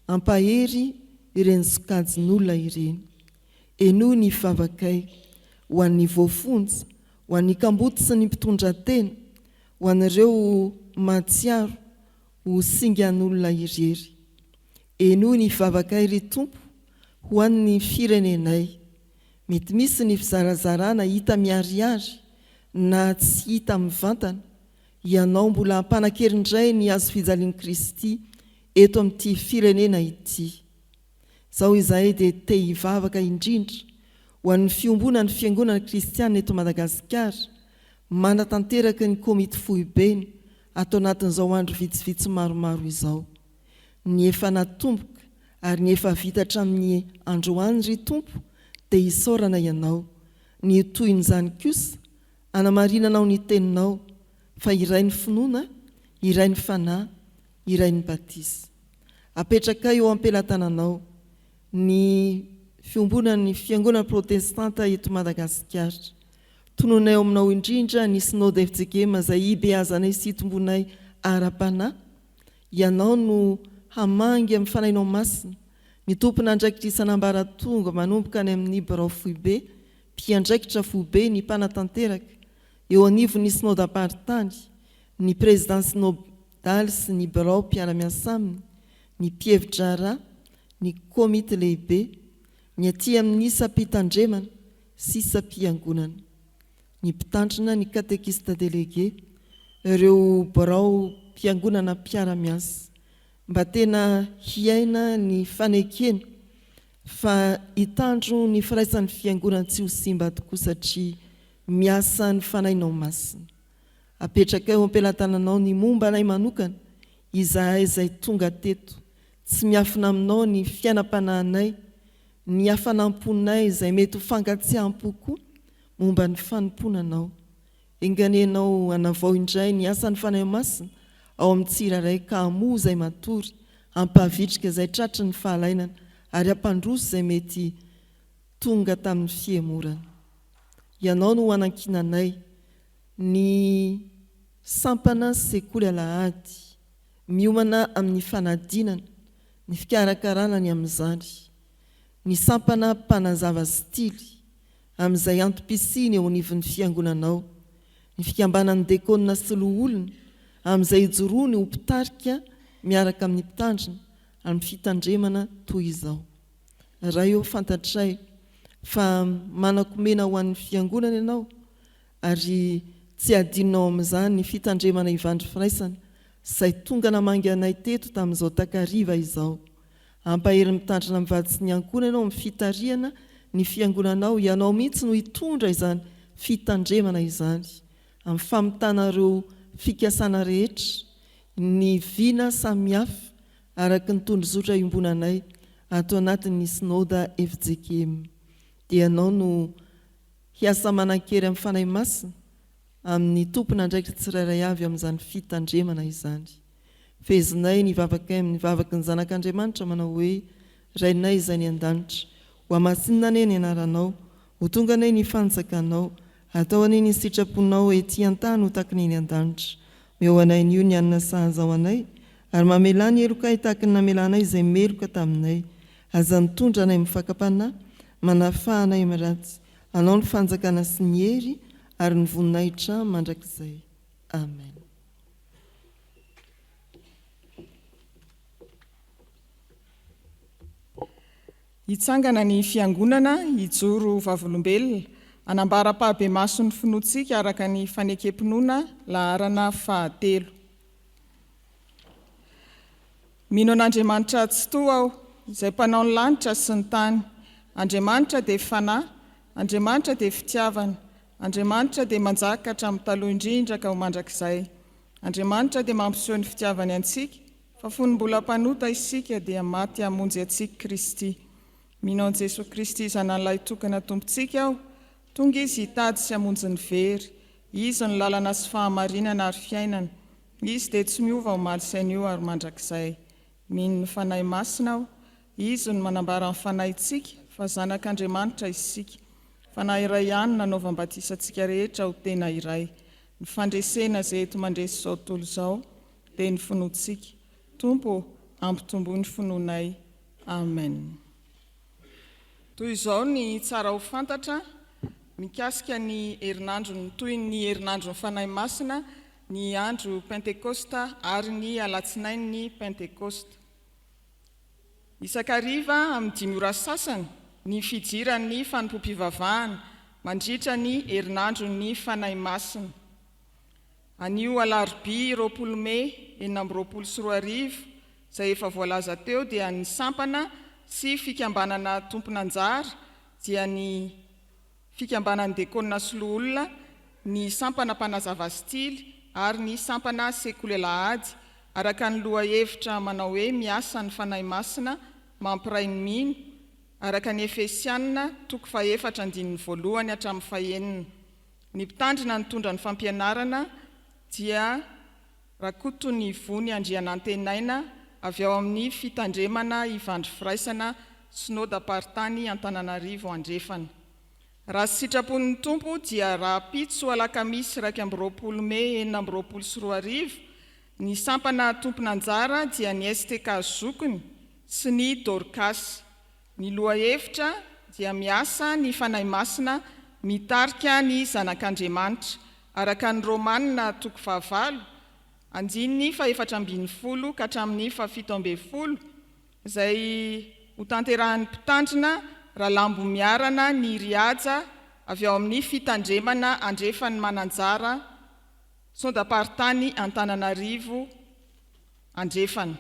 S2: hampahery ireny sokajin'olona ireny. Henoy ny vavakay ho an'ny voafonja, ho an'ny kamboty sy ny mpitondratena, ho an'ireo mahatsiaro ho singan'olona irery. Henoy ny vavakay ry Tompo ho an'ny firenenay. Mety misy ny fizarazarana hita miharihary na tsy hita mivantana, Ianao mbola hampanan-kery indray ny hazo fijalian'i Kristy eto amin'ity firenena ity. Izao izahay dia te hivavaka indrindra ho an'ny fiombonan'ny Fiangonana Kristiana eto Madagasikara manatanteraka ny komity foibeny ato anatin'izao andro vitsivitsy maromaro izao. Ny efa natomboka ary ny efa vita hatramin'ny androany ry Tompo dia isaorana Ianao. Ny ho tohin'izany kosa anamarinanao ny teninao fa iray ny finoana, iray ny fanahy, iray ny batisa. Apetrakay eo am-pelatananao ny fiombonan'ny Fiangonana Protestanta eto Madagasikara. Tononay ao aminao indrindra ny Synode FJKM izay hibeazanay sy hitomboanay ara-panahy. Ianao no hamangy amin'ny Fanahinao Masina ny tompon'andraikitra isan'ambaratonga manomboka any amin'ny birao foibe, mpiandraikitra foibe, ny mpanatanteraka eo anivon'ny Synodamparitany, ny Prezidà Synodaly sy ny birao mpiara-miasa aminy, ny mpihevi-draharaha, ny komity lehibe, ny aty amin'ny isam-pitandremana sy isam-piangonana, ny mpitandrina, ny katekista delege, ireo biraom-piangonana mpiara-miasa, mba tena hiaina ny fanekena fa hitandro ny firaisan'ny fiangonana tsy ho simba tokoa satria miasa ny Fanahinao Masina. Apetrakay eo am-pelatananao ny momba anay manokana, izahay izay tonga teto. Tsy miafina aminao ny fiainam-panahinay, ny hafanam-ponay izay mety ho fangatsiaham-po koa momba ny fanompoana Anao. Enga anie Ianao hanavao indray ny asan'ny Fanahy Masina ao amin'ny tsirairay ka hamoha izay matory, hampahavitrika izay tratry ny fahalainana ary hampandroso izay mety tonga tamin'ny fihemorana. Ianao no hanankinanay ny sampana sekoly alahady miomana amin'ny fanadinana, ny fikarakarana ny amin'izany, ny sampana mpanazava sy tily amin'izay antom-pisiany eo anivon'ny fiangonanao, ny fikambanan'ny dekôna sy loholona amin'izay ijoroany ho mpitarika miaraka amin'ny mpitandrina amin'ny fitandremana toy izao. Ray ô, fantatray fa manan-komena ho an'ny fiangonana Ianao ary tsy adinonao amin'izany ny fitandremana Ivandry Firaisana izay tonga namangy anay teto tamin'izao takariva izao. Hampahery mitandrina mivady sy ny ankohonana Ianao amin'ny fitarihana ny Fiangonanao, Ianao mihitsy no hitondra izany fitandremana izany amin'ny famitana ireo fikasana rehetra, ny vina samihafa araka ny tondrozotra iombonanay ato anatin'ny Synoda fjkm. Dia Ianao no hiasa manan-kery amin'ny Fanahy Masina amin'ny tompon'andraikitra tsirairay avy amin'izany fitandremana izany. Fehezinay ny vavakay amin'ny vavaky ny Zanak'Andriamanitra manao hoe, Rainay izay any an-danitra, hohamasinina anie ny anaranao, ho tonga anie ny fanjakanao, hatao anie ny sitraponao ety an-tany ho tahaka ny eny an-danitra. Omeo anay anio ny hanina sahaza ho anay, ary mamelà ny helokay tahaka ny namelanay izay meloka taminay. Aza mitondra anay amin'ny fakam-panahy, manafaha anay amin'ny ratsy. Anao ny fanjakana sy ny hery ary ny voninahitra mandrakizay. Amen.
S1: Hitsangana ny Fiangonana hijoro ho vavolombelona, hanambara ampahabemaso ny finoantsika araka ny Fanekem-pinoana laharana fahatelo. Mino an'Andriamanitra Tsitoha aho, izay Mpanao ny lanitra sy ny tany. Andriamanitra dia Fanahy, Andriamanitra dia Fitiavana, Andriamanitra dia manjaka hatramin'ny taloha indrindra ka ho mandrakizay. Andriamanitra dia mampiseho ny fitiavany antsika, fa fony mbola mpanota isika dia maty hamonjy antsika Kristy. Mino an'i Jesoa Kristy Zanany Lahitokana Tompontsika aho, tonga Izy hitady sy hamonjy ny very. Izy no lalana sy fahamarinana ary fiainana. Izy dia tsy miova omaly sy anio ary mandrakizay. Mino ny Fanahy Masina aho. Izy no manambara ny fanahintsika fa zanak'Andriamanitra isika. Fanahy iray ihany no nanaovam-batisa antsika rehetra ho tena iray. Ny fandresena izay enti-mandresy izao tontolo izao dia ny finoantsika. Tompo ô, ampitomboy ny finoanay. Amen. Toy izao ny tsara ho fantatra mikasika ny herinandron'ny toy ny herinandron'ny Fanahy Masina, ny andro Pentekosta ary ny Alatsinain'ny Pentekosta. Isan-kariva amin'ny dimy ora sasany ny fidiran'ny fanompoam-pivavahana mandritra ny herinandron'ny Fanahy Masina. Anio alarobia 20 mey 2026, izay efa voalaza teo dia ny sampana sy fikambanana tompon'anjara dia ny Fikambanan'ny Dekona sy Loholona, ny Sampana Mpanazava Stily ary ny Sampana Sekoly Alahady, araka ny lohahevitra manao hoe Miasa ny Fanahy Masina mampiray ny mino, araka ny Efesiana toko fahefatra andininy voalohany hatramin'ny fahenina. Ny mpitandrina nitondra ny fampianarana dia Rakotonivony Andrianantenaina avy ao amin'ny Fitandremana Ivandry Firaisana Synodam-paritany Antananarivo Andrefana. Raha sitrapon'ny Tompo dia rahampitso alakamisy 21 mey 2026 ny sampana tompon'anjara dia ny STK Zokiny sy ny Dorcas. Ny lohahevitra dia miasa ny Fanahy Masina mitarika ny zanak'Andriamanitra, araka ny Romana toko fahavalo, andininy fahefatra ambin'ny folo ka hatramin'ny fahafito ambin'ny folo, izay hotanterahin'ny Mpitandrina Ralambomiarana Nirihaja avy ao amin'ny Fitandremana Andrefan'i Mananjara, Sondamparitany Antananarivo Andrefana.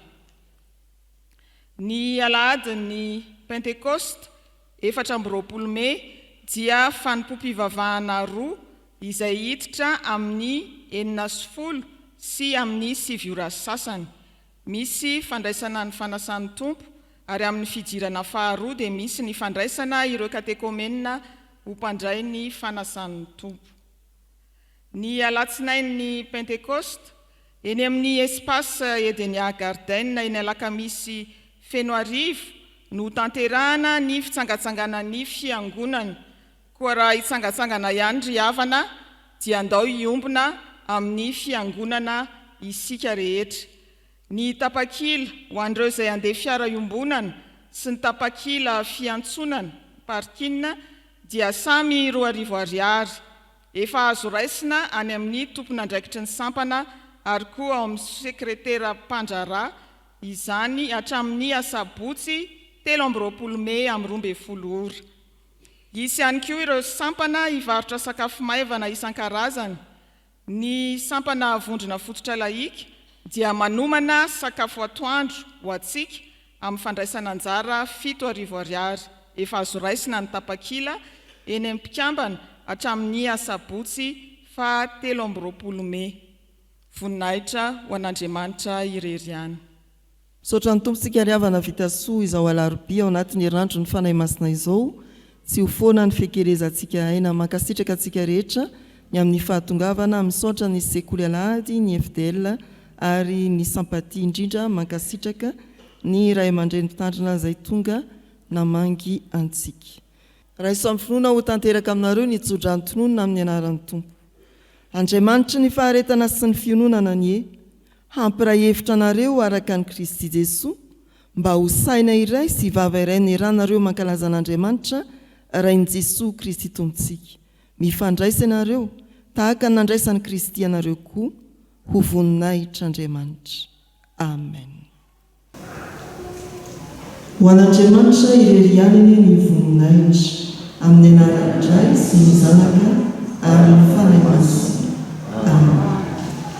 S1: Ny alahadin'ny Pentekosta, 24 Mey, dia fanompoam-pivavahana roa izay hiditra amin'ny 6:10 sy amin'ny sivy ora sy sasany. Misy fandraisana ny fanasan'ny Tompo ary amin'ny fidirana faharoa dia misy ny fandraisana ireo katekomenina ho mpandray ny fanasan'ny Tompo. Ny alatsinain'ny Pentekosta, eny amin'ny Espace Edenia Garden eny Alakamisy Fenoarivo no hotanterahana ny fitsangatsanganan'ny Fiangonana. Koa raha hitsangatsangana ihany ry havana dia andao hiombona amin'ny Fiangonana isika rehetra. Ny tapakila ho an'ireo izay handeha fiara iombonana sy ny tapakila fiantsonana, parking, dia samy 2000 ariary. Efa azo raisina any amin'ny tompon'andraikitry ny sampana ary koa ao amin'ny sekretera mpandraharaha izany hatramin'ny asabotsy 23 mey amin'ny 12 ora. Hisy ihany koa ireo sampana hivarotra sakafo maivana isan-karazany. Ny sampana Vondrona Fototra Lahika dia manomana sakafo atoandro ho antsika amin'ny fandraisana anjara 7000 ariary. Efa azo raisina ny tapakila eny amin'ny mpikambana hatramin'ny asabotsy faha 23 mey. Voninahitra ho an'Andriamanitra irery ihany.
S2: Misaotra ny Tompo tsika ry havana vita soa izao alarobia ao anatin'ny herinandron'ny Fanahy Masina izao, tsy ho foana ny fikelezantsika aina, mankasitraka antsika rehetra ny amin'ny fahatongavana, misaotra ny sekoly alahady, ny FDL ary ny Sampatia indrindra mankasitraka ny ray aman-dreny mpitandrina izay tonga namangy antsika. Raiso amin'ny finoana ho tanteraka aminareo ny tsodrano tononina amin'ny anaran'ny Tompo. Andriamanitry ny faharetana sy ny fiononana anie hampiray hevitra anareo araka an'i Kristy Jesoa, mba ho saina iray sy vava iray ny ranareo mankalaza an'Andriamanitra Rain'i Jesoa Kristy Tompontsika. Mifandraisa ianareo, tahaka ny nandraisan'i Kristy anareo koa, ho voninahitr'Andriamanitra. Amen. Ho an'Andriamanitra irery ihany anie ny voninahitra, amin'ny anaran'ny Ray sy ny Zanaka ary ny Fanahy Masina.